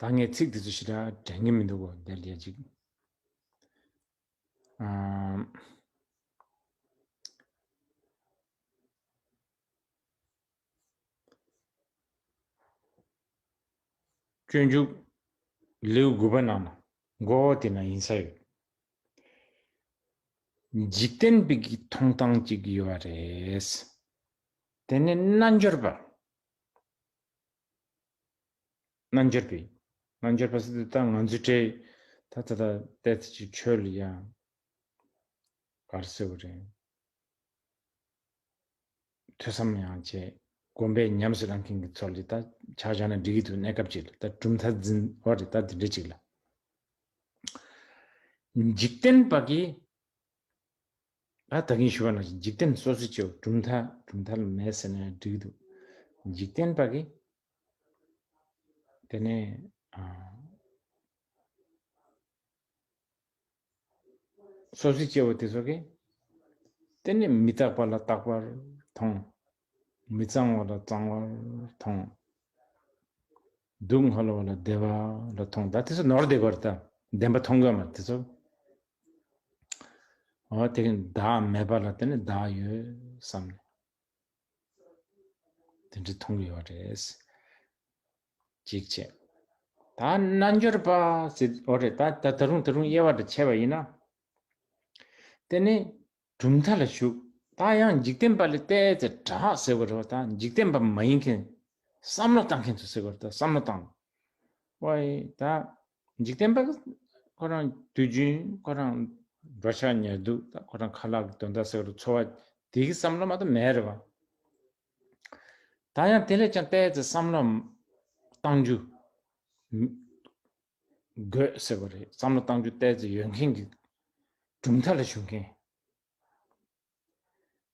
ད་ངས་ཚིག་འདི་ཚོ་ཞེ་དྲག་དྲན་གྱི་མི་འདུག་གོ། འདིར་ཡ་ཅིག་ཨམ། སྤྱོད་འཇུག་ལེའུ་དགུ་པ་ནང་ན་མགོ་བོ་དེ་ན་ཡིན་ས་ཡོད། འཇིག་རྟེན་པའི་གི་མཐོང་སྟངས་ཅིག་ཡོད་རེད། དེ་ནི་རྣལ་འབྱོར་པ། རྣལ་འབྱོར་པའི། རྣལ་འབྱོར་པ་ཟེར་དུས་ད་ང་ཚོའི་གྲས་ད་ད་ད་ལྟའི་ཆོས་ལ་ཡང་ག་རེ་ཟེར་བ་རེད། ཐོས་བསམ་ཡང་བྱས། སྒོམ་པས་ཉམས་སུ་བླང་མཁན་གྱི་ཚོ་ལ་ད་ཆ་བཞག་ན་འགྲིག་གི་འདུག། གནས་སྐབས་ཅིག་ལ་ད་གྲུབ་མཐའ་འཛིན་བ་རེད། ད་དེ་འདྲ་ཅིག་ལ། འཇིག་རྟེན་པ་གིས་ད་ད་གིན་ཞུ་བ་ནང་བཞིན་འཇིག་རྟེན་སོ་སོའི་སྐྱེ་བོ་གྲུབ་མཐའ་གྲུབ་མཐའ་ལ་མེད་ཟེར་ན་འགྲིག་གི་འདུག། འཇིག་རྟེན་པ་གིས་དེ་ནས་ཨ། སོ་སོའི་སྐྱེ་བོ་དེ་ཚོ་གིས་དེ་ནི་མི་རྟག་པ་ལ་རྟག་པར་མཐོང་། མི་གཙང་བ་ལ་གཙང་བར་མཐོང་། སྡུག་བསྔལ་བ་ལ་བདེ་བ་ལ་མཐོང་། ད་དེ་ཚོ་ནོར་བསྡད་པ་རེད། ད་བདེན་པ་མཐོང་གི་མ་རེད་དེ་ཚོ། འོ་དེ་གིན་བདག་མེད་པ་ལ་དེ་ནི་བདག་ཡོད་བསམ་ནས་དེ་འདྲ་མཐོང་གི་ཡོད་རེད། གཅིག་བྱས། ད་རྣལ་འབྱོར་པ་ཟེར་འོ་རེད། ད་ད་ད་རུང་ད་རུང་དབྱེ་བ་འདྲ་ཕྱེ་བ་ཡིན་ན། དེ་ནི་གྲུབ་མཐའ་ལ་ཞུགས། ད་ཡང་འཇིག་རྟེན་པ་ལས་བལྟས་ཚེ་དྲག་ཟེར་བ་རེད་བ། ད་འཇིག་རྟེན་པ་མ་ཡིན་མཁན། བསམ་བློ་བཏང་མཁན་ཚོ་ཟེར་བ་རེད། ད་བསམ་བློ་བཏང་། ཝའི་ད་འཇིག་རྟེན་པ་ཁོ་རང་དུས་རྒྱུན་ཁོ་རང་འགྲོ་འཆག་ཉལ་འདུག་ད་ཁོ་རང་ཁ་ལག་གི་དོན་དག་ཟེར་བ་རེད། འཚོ་བ་དེ་གི་བསམ་བློ་མ་གཏོགས་མེད་རེད་བ། ད་ཡང་དེ་ལས་ཀྱང་བལྟས་ཚེ་བསམ་བློ་བཏང་རྒྱུ་དགོས་ཟེར་བ་རེད། བསམ་བློ་བཏང་རྒྱུ་བལྟས་ཚེ་ཡོད་མཁན་གྱི་གྲུབ་མཐའ་ལ་ཞུགས་མཁན།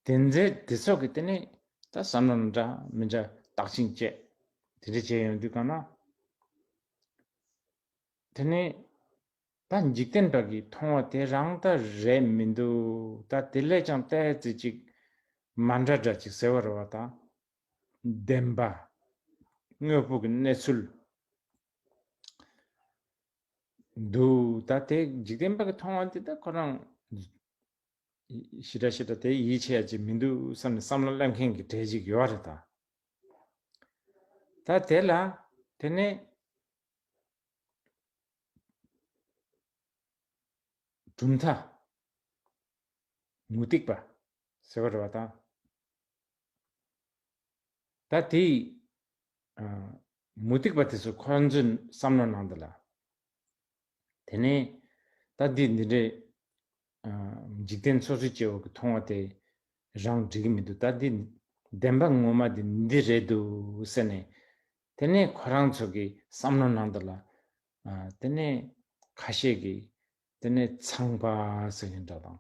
དེ་ཚེ་དེ་ཚོ་གི་དེ་ནི་ད་བསམ་བློ་འདྲ་མི་འདྲ་བརྟག་ཅིང་དཔྱད་དེ་འདྲ་བྱས་ཡོང་དུས་གང་ན། དེ་ནི་ད་འཇིག་རྟེན་པ་གིས་མཐོང་བ་དེ་རང་ད་རེད་མི་འདུག་ད་དེ་ལས་ཀྱང་ཏོག་ཙམ་ཅིག་མ་འདྲ་འདྲ་ཅིག་ཟེར་བ་རེད་བ། ད་བདེན་པ་དངོས་པོ་གི་གནས་ཚུལ་འདུག་ད་དེ་འཇིག་རྟེན་པ་གིས་མཐོང་བ་དེ་ད་ཁོ་རང་ཞེ་དྲག་ཞེ་དྲག་དེ་ཡིད་ཆེས་ཡ་ཅིག་མི་འདུག་བསམ་ནས་བསམ་བློ་སླེབས་མཁན་གྱི་གྲས་ཅིག་ཡོད་རེད་ད། ད་དེ་ལ་དེ་ནས་གྲུབ་མཐའ་མུ་སྟེགས་པ་ཟེར་བ་རེད་བ་ད། ད་དེ་ཨ་མུ་སྟེགས་པ་དེ་ཚོ་ཁོ་རང་ཚོའི་བསམ་བློ་ནང་དུ་ལ། དེ་ནས་ད་འདི་འདི་འདྲའི་ཨ་འཇིག་རྟེན་སོ་སོའི་སྐྱེ་བོ་གི་མཐོང་བ་དེ་རང་འགྲིག་གི་མི་འདུག་ད་འདི་བདེན་པ་ངོ་མ་འདི་འདི་རེད་འདུག་ཟེར་ནས། དེ་ནས་ཁོ་རང་ཚོ་གི་བསམ་བློ་ནང་དུ་ལ་ཨ་དེ་ནས་ཁ་ཤས་ཀྱིས་དེ་ནས་ཚངས་པ་ཟེར་མཁན་འདྲ་དང་།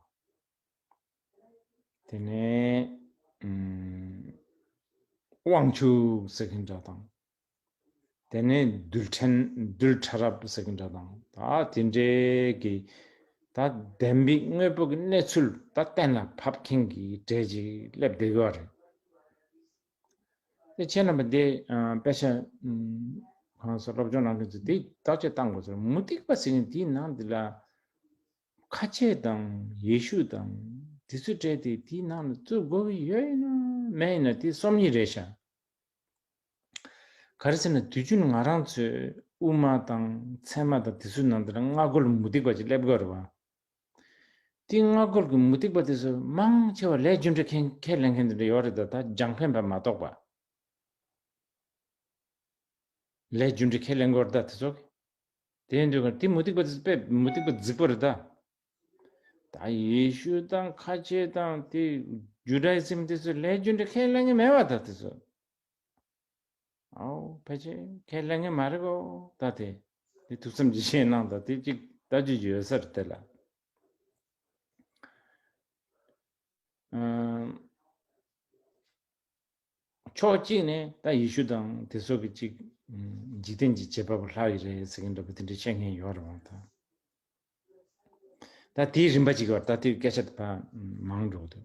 དེ་ནས་ཨུམ་དབང་ཕྱུག་ཟེར་མཁན་འདྲ་དང་། དེ་ནས་རྡུལ་ཕྲན་རྡུལ་ཕྲ་རབ་ཟེར་མཁན་འདྲ་དང་། ད་དེ་འདྲའི་གི་ད་བདེན་པའི་དངོས་པོ་གི་གནས་ཚུལ་ད་གཏན་ལ་ཕབ་མཁན་གྱི་གྲས་ཅིག་སླེབས་བསྡད་ཡོད་རེད། དེ་ཁྱེད་རྣམ་པ་འདི་ཨ་དཔེ་ཆ་ཨུམ་གང་ཟེར་སློབ་སྦྱོང་གནང་མཁན་ཚོས་འདི་བརྟག་དཔྱད་བཏང་དགོས་ཟེར། མུ་སྟེགས་པ་ཟེར་མཁན་དེའི་ནང་འདི་ལ་ཁ་ཆེ་དང་ཡེ་ཤུ་དང་དེ་ཚོའི་གྲས་དེ་དེའི་ནང་ལ་བཙུགས་དགོས་ཀྱི་ཡོད་ཡིན་ན་མེད་ཡིན་ན་དེ་སོམ་ཉི་རེད་ཤག་ག་རེ་ཟེར་ན་དུས་རྒྱུན་ང་རང་ཚོའི་དབུ་མ་དང་ཚད་མ་དང་དེ་ཚོའི་ནང་དུ་ལ་སྔ་རྒོལ་མུ་སྟེགས་པ་ཅིག་སླེབས་དགོས་རེད་བ། དེ་སྔ་རྒོལ་གྱི་མུ་སྟེགས་པ་དེ་ཚོ་མང་ཆེ་བ་ལས་རྒྱུ་འབྲས་ཁས་ཁས་ལེན་མཁན་དེ་འདྲ་ཡོད་རེད། ད་ད་རྒྱང་འཕེན་པ་མ་གཏོགས་པ། ལས་རྒྱུ་འབྲས་ཁས་ལེན་དགོས་རེད་ད་དེ་ཚོ། དེ་ཡིན་དུས་དེ་མུ་སྟེགས་པ་དེ་ཚོ་དཔེ་མུ་སྟེགས་པ་རྫིག་པོ་རེད་ད། ད་ཡེ་ཤུ་དང་ཁ་ཆེ་དང་དེ་ཇུ་ཌ་ཡི་ཛིམ་དེ་ཚོ་ལས་རྒྱུ་འབྲས་ཁས་ལེན་གི་མེད་པ་ད་དེ་ཚོ། ཨའོ་ཕལ་ཆེར་ཁས་ལེན་གི་མ་རེད་གོ། ད་དེ་དེ་ཐུགས་བསམ་ཅིག་བཞེས་གནང་ད། དེ་ཅིག་ལྟ་རྒྱུ་ཅིག་ཡོད་ས་རེད་དེ་ལ། ཨམ། ཕྱོགས་གཅིག་ནས་ད་ཡེ་ཤུ་དང་དེ་ཚོ་གི་གཅིག་འཇིག་རྟེན་གྱི་བྱེད་པ་པོ་ལྷག་ཡོད་རེད་ཟེར་མཁན་འདྲ་པོ་དེ་འདྲ་བཤད་མཁན་ཡོད་རེད་བ་ད། ད་དེའི་རིམ་པ་གཅིག་བར་ད་དེའི་སྐད་ཆ་དེ་ཕར་མང་འགྲོ་གི་འདུག་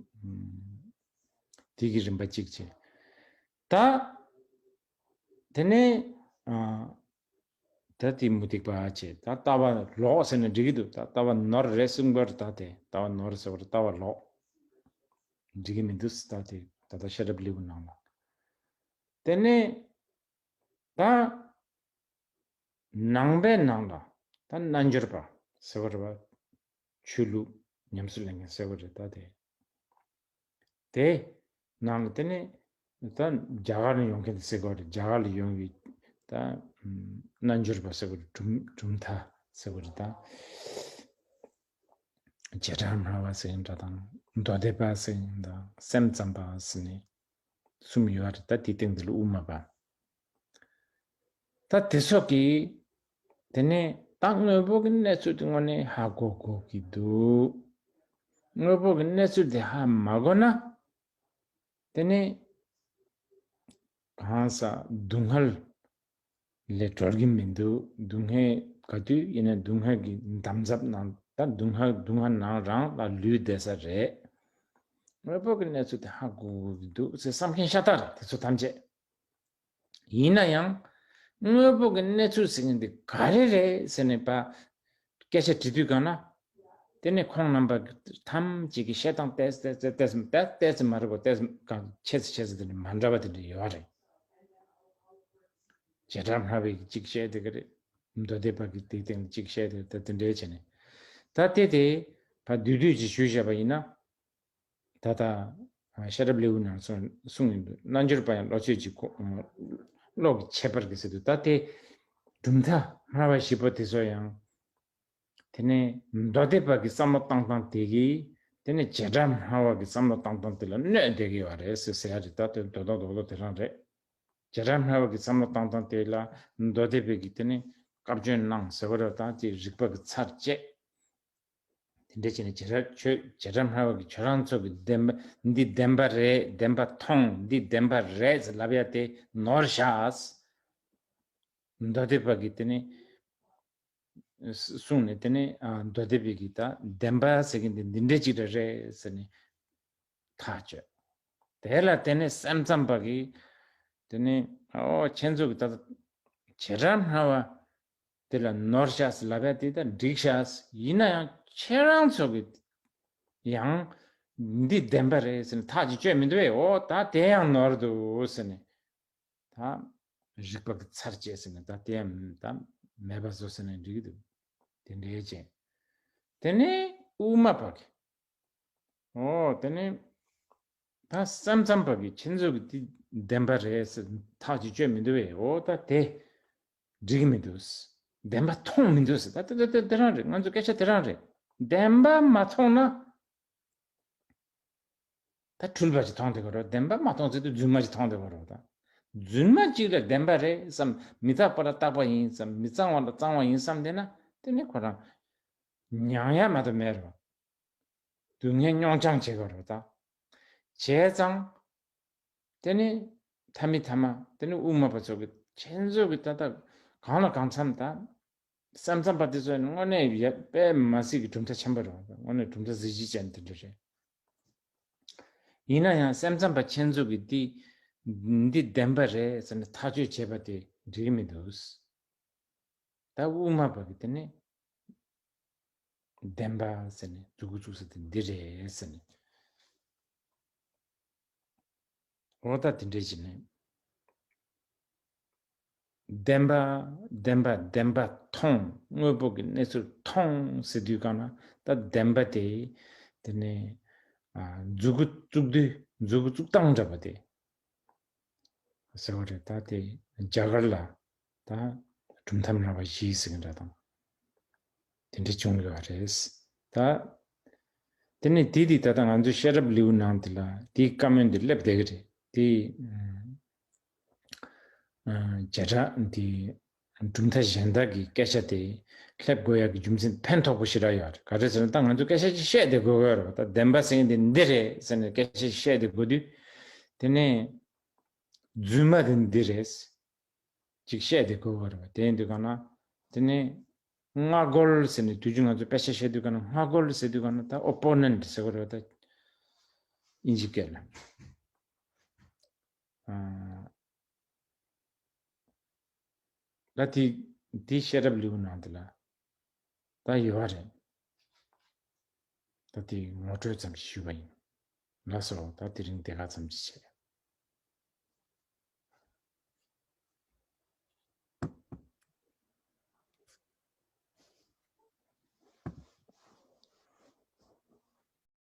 དེ་གི་རིམ་པ་གཅིག་བྱས། ད་དེ་ནས་ཨ། ད་དེ་མུ་སྟེགས་པ་བྱས། ད་ལྟ་བ་ལོག་ཟེར་ན་འགྲིག་གི་འདུག་ད་ལྟ་བ་ནོར་རེད་གསུངས་པར་ད་དེ་ལྟ་བ་ནོར་ཟེར་བར་ལྟ་བ་ལོག་འགྲིག་གི་མི་འདུག་ད་དེ་ད་ལྟ་ཤེས་རབ་ལེའུ་ནང་ལ། དེ་ནས་ད་ནང་པའི་ནང་ལ་ད་རྣལ་འབྱོར་པ་ཟེར་བ་རེད་བ། ཆོས་ལུགས་ཉམས་སུ་ལེན་མཁན་ཟེར་བ་རེད་ད་དེ། དེ་ནང་ལ་དེ་ནས་ད་རྒྱ་གར་ནས་ཡོང་མཁན་དེ་ཟེར་གོ་རེད། རྒྱ་གར་ལ་ཡོང་བའི་ད་རྣལ་འབྱོར་པ་ཟེར་གོ་རེད། གྲུབ་གྲུབ་མཐའ་ཟེར་གོ་རེད་ད། བྱེ་བྲག་སྨྲ་བ་ཟེར་མཁན་འདྲ་དང་མདོ་སྡེ་པ་ཟེར་མཁན་དང་སེམས་ཙམ་པ་ཟེར་ནས་གསུམ་ཡོད་རེད་ད། དེའི་སྟེང་དེ་ལ་དབུ་མ་པ། ད་དེ་ཚོ་གིས་དེ་ནས་ད་དངོས་པོ་གི་གནས་ཚུལ་དེ་དངོས་གནས་ཧ་གོ་གོ་གི་འདུག་དངོས་པོ་གི་གནས་ཚུལ་དེ་ཧ་མ་གོ་ན། དེ་ནས་གང་ཟག་སྡུག་བསྔལ་ལས་གྲོལ་གྱི་མི་འདུག་སྡུག་བསྔལ་ག་དུས་ཡིན་ན་སྡུག་བསྔལ་གྱི་འདམ་རྫབ་ནང་ད་སྡུག་བསྔལ་སྡུག་བསྔལ་ནང་རང་ལ་ལུས་བསྡད་ས་རེད། དངོས་པོ་གི་གནས་ཚུལ་དེ་ཧ་གོ་གི་འདུག་ཟེར་བསམ་མཁན་ཤ་སྟག་རེད་དེ་ཚོ་ཐམས་ཅད། ཡིན་ན་ཡང་དངོས་པོ་གི་གནས་ཚུལ་ཟེར་མཁན་འདི་ག་རེ་རེད་ཟེར་ནས་པ་སྐད་ཆ་དྲི་དུས་གང་ན། དེ་ནས་ཁོང་རྣམ་པ་ཐམས་ཅད་ཀྱིས་བཤད་སྟངས་ཏོག་ཙམ་ཏོག་ཙམ་ཏོག་ཙམ་ཏོག་ཙམ་མ་རེད་གོ། ཏོག་ཙམ་གང་ཆེ་ཙམ་ཆེ་ཙམ་དེ་འདྲ་མ་འདྲ་བ་དེ་འདྲ་ཡོད་རེད། བྱེ་བྲག་སྨྲ་བའི་གཅིག་བཤད་དེ་ག་རེད། མདོ་སྡེ་པ་གི་དེའི་སྟེང་ལ་གཅིག་བཤད་དེ་ད་དེ་འདྲའི་བྱས་ནས། ད་དེ་དེ་ཕར་བསྡུས་བསྡུས་ཅིག་ཞུས་བཞག་པ་ཡིན་ན། ད་ལྟ་ཤེས་རབ་ལེའུ་ནང་གསུངས་གསུངས་ཡིན་འདུག་རྣལ་འབྱོར་པ་ཡང་བློ་ཆོས་ཀྱི་གོ་བློ་གི་ཁྱད་པར་གྱིས་ཟེར་འདུག་ད་དེ་གྲུབ་མཐའ་སྨྲ་བ་བཞི་པོ་དེ་ཚོ་ཡང་། དེ་ནས་མདོ་སྡེ་པ་གི་བསམ་བློ་བཏང་སྟངས་དེ་གིས། དེ་ནས་བྱེ་བྲག་སྨྲ་བ་གི་བསམ་བློ་བཏང་སྟངས་དེ་ལ་གནོད་བསྡད་ཀྱི་ཡོད་རེད་ཟེར་ཟེར་ཡ་རེད། ད་དེ་མདོ་དོན་རྡོག་རྡོག་དེ་རང་རེད། བྱེ་བྲག་སྨྲ་བ་གི་བསམ་བློ་བཏང་སྟངས་དེ་ལ་མདོ་སྡེ་པའི་གི་དེ་ནི་བཀའ་བཀྱོན་གནང་ཟེར་བ་རེད། ད་དེ་རིགས་པ་གི་ཚར་བཅད། དེ་འདྲ་བྱས་ནས་བྱེ་བྲག་ཆོས་བྱེ་བྲག་སྨྲ་བ་གི་ཁྱོད་རང་ཚོ་གི་བདེན་པ་འདི་བདེན་པ་རེད། བདེན་པ་མཐོང་འདི་བདེན་པ་རེད་ཟེར་ལབ་ཡ་དེ་ནོར་བཞག་མདོ་སྡེ་པ་གི་དེ་ནི་གསུངས་ནས། དེ་ནི་ཨ་མདོ་སྡེ་པའི་གི་ད་བདེན་པ་ཟེར་གི་འདི་འདི་འདྲ་ཅིག་རེད་རེད་ཟེར་ནས་ཐག་གཅོད། དེ་ལ་དེ་ནི་སེམས་ཙམ་པ་གི་དེ་ནི་ཨོ་ཁྱེད་ཚོ་གི་ད་བྱེ་བྲག་སྨྲ་བ་དེ་ལ་ནོར་ཤག་ཟེར་ལབ་ཡ་དེ་ད་འགྲིག་ཤག་ཡིན་ན་ཡང་ཁྱེད་རང་ཚོ་གི་ཡང་འདི་བདེན་པ་རེད་ཟེར་ནས་ཐག་ཅིག་གཅོད་མི་འདུག་བས། ཨོ་ད་དེ་ཡང་ནོར་འདུག་ཟེར་ནས། ད་རིགས་པ་གི་ཚར་བཅད་ཟེར་ནས་ད་དེ་ཡང་ད་མེད་པ་བཟོ་ཟེར་ནས་འགྲིག་གི་འདུག་དེ་འདྲའི་བྱས། དེ་ནས་དབུ་མ་པ་གི། ཨོ་དེ་ནས་ད་སེམས་ཙམ་པ་གི་ཁྱེད་ཚོ་གི་དེ་བདེན་པ་རེད་ཟེར་ཐག་ཅིག་གཅོད་མི་འདུག་བས། ཨོ་ད་དེ་འགྲིག་གི་མི་འདུག་བདེན་པ་མཐོང་མི་འདུག་ཟེར། ད་དེ་དེ་དེ་རང་རེད། ང་ཚོ་སྐད་ཆ་དེ་རང་རེད། བདེན་པ་མ་མཐོང་ན། ད་འཁྲུལ་པ་ཅིག་མཐོང་བསྡད་ཀྱི་རེད། བདེན་པ་མ་མཐོང་ཚེ་དུས་རྫུན་མ་ཅིག་མཐོང་བསྡད་ཀྱི་རེད། ད་རྫུན་མ་ཅིག་ལ་བདེན་པ་རེད་བསམ། མི་རྟག་པ་ལ་རྟག་པ་ཡིན་བསམ། མི་གཙང་བ་ལ་གཙང་བ་ཡིན་བསམ་བསྡད་ན། དེ་ནི་ཁོ་རང་མྱང་ཡ་མ་གཏོགས་མེད་རེད། སྡུག་བསྔལ་མྱོང་རྐྱང་བྱེད་ཀྱི་རེད། ད་བྱས་ཙང་དེ་ནི་ཐ་མི་ཐ་མ་དེ་ནི་དབུ་མ་པ་ཚོ་གི་ཁྱེད་ཚོ་གི་ད་ལྟ་གང་ལ་གང་འཚམ་ད། སེམས་ཙམ་པ་དེ་ཚོ་དངོས་གནས་ཡ་དཔེ་མ་སྲིད་ཀྱི་གྲུབ་མཐའ་ཆེན་པོ་རེད། དངོས་གནས་གྲུབ་མཐའ་གཟི་བརྗིད་ཅན་དེ་འདྲ་རེད། ཡིན་ན་ཡང་སེམས་ཙམ་པ་ཁྱེད་ཚོ་གི་འདི་འདི་བདེན་པ་རེད་ཟེར་ནས་ཐག་གཅོད་བྱས་པ་དེ་འགྲིག་གི་མི་འདུག་ད་དབུ་མ་པ་གི་དེ་ནི་བདེན་པ་ཟེར་ནས་མཛུབ་གུ་བཙུགས་ས་དེ་འདི་རེད་ཟེར་ནས། འོ་ད་དེ་འདྲས་བྱས་ནས། བདེན་པ། བདེན་པ། བདེན་པ་མཐོང་། དངོས་པོ་གི་གནས་ཚུལ་མཐོང་ཟེར་དུས་གང་ན་ད་བདེན་པ་དེ། དེ་ནས་ཨ་མཛུབ་གུ་བཙུགས་དུས་མཛུབ་གུ་བཙུགས་སྟངས་འདྲ་པོ་དེ། ཟེར་བ་རེད། ད་དེ་རྒྱ་གར་ལ་ད་གྲུབ་མཐའ་སྨྲ་བ་བཞི་ཟེར་གི་འདྲ་དང་། དེ་འདྲ་བྱུང་ཡོད་རེད། ད་དེ་ནས་དེ་དེ་ད་ལྟ་ང་ཚོའི་ཤེས་རབ་ལེའུ་ནང་དེ་ལ་དེའི་བཀའ་མོལ་འདི་སླེབས་བསྡད་གི་རེད། དེ་ཨ་བྱེ་བྲག་འདི་གྲུབ་མཐའ་གཞན་དག་གི་སྐད་ཆ་དེ་སླེབས་དགོས་ཡག་གི་རྒྱུ་མཚན་ཕན་ཐོགས་པོ་ཞེ་དྲག་ཡོད་རེད། ག་རེ་ཟེར་ན་ད་ང་ཚོ་སྐད་ཆ་ཅིག་བཤད་བསྡད་དགོས་ཀྱི་ཡོད་རེད་པ། ད་བདེན་པ་ཟེར་མཁན་དེ་འདི་རེད་ཟེར་ནས་སྐད་ཆ་ཅིག་བཤད་བསྡད་དགོས་དུས། དེ་ནས་རྫུན་མ་དེ་འདི་རེད། ཅིག་བཤད་དེ་དགོས་པ་རེད་པ། དེ་ཡིན་དུས་གང་ན། དེ་ནས་སྔ་རྒོལ་ཟེར་ནས་དུས་རྒྱུན་ང་ཚོ་དཔེ་ཆ་བཤད་དུས་གང་ན་སྔ་རྒོལ་ཟེར་དུས་གང་ན་ད་ཨོ་པོ་ནེན་ཊི་ཟེར་བ་རེད་པ། ད་དབྱིན་ཇི་སྐད་ལ། ཨ་ད་དེ་དེ་ཤེས་རབ་ལེའུ་ནང་དེ་ལ་ད་ཡོད་པ་རེད། ད་དེ་ངོ་སྤྲོད་ཙམ་ཞིག་ཞུས་པ་ཡིན། ལགས་སོ། ད་དེ་རིང་དེ་ག་ཙམ་ཞིག་བྱས།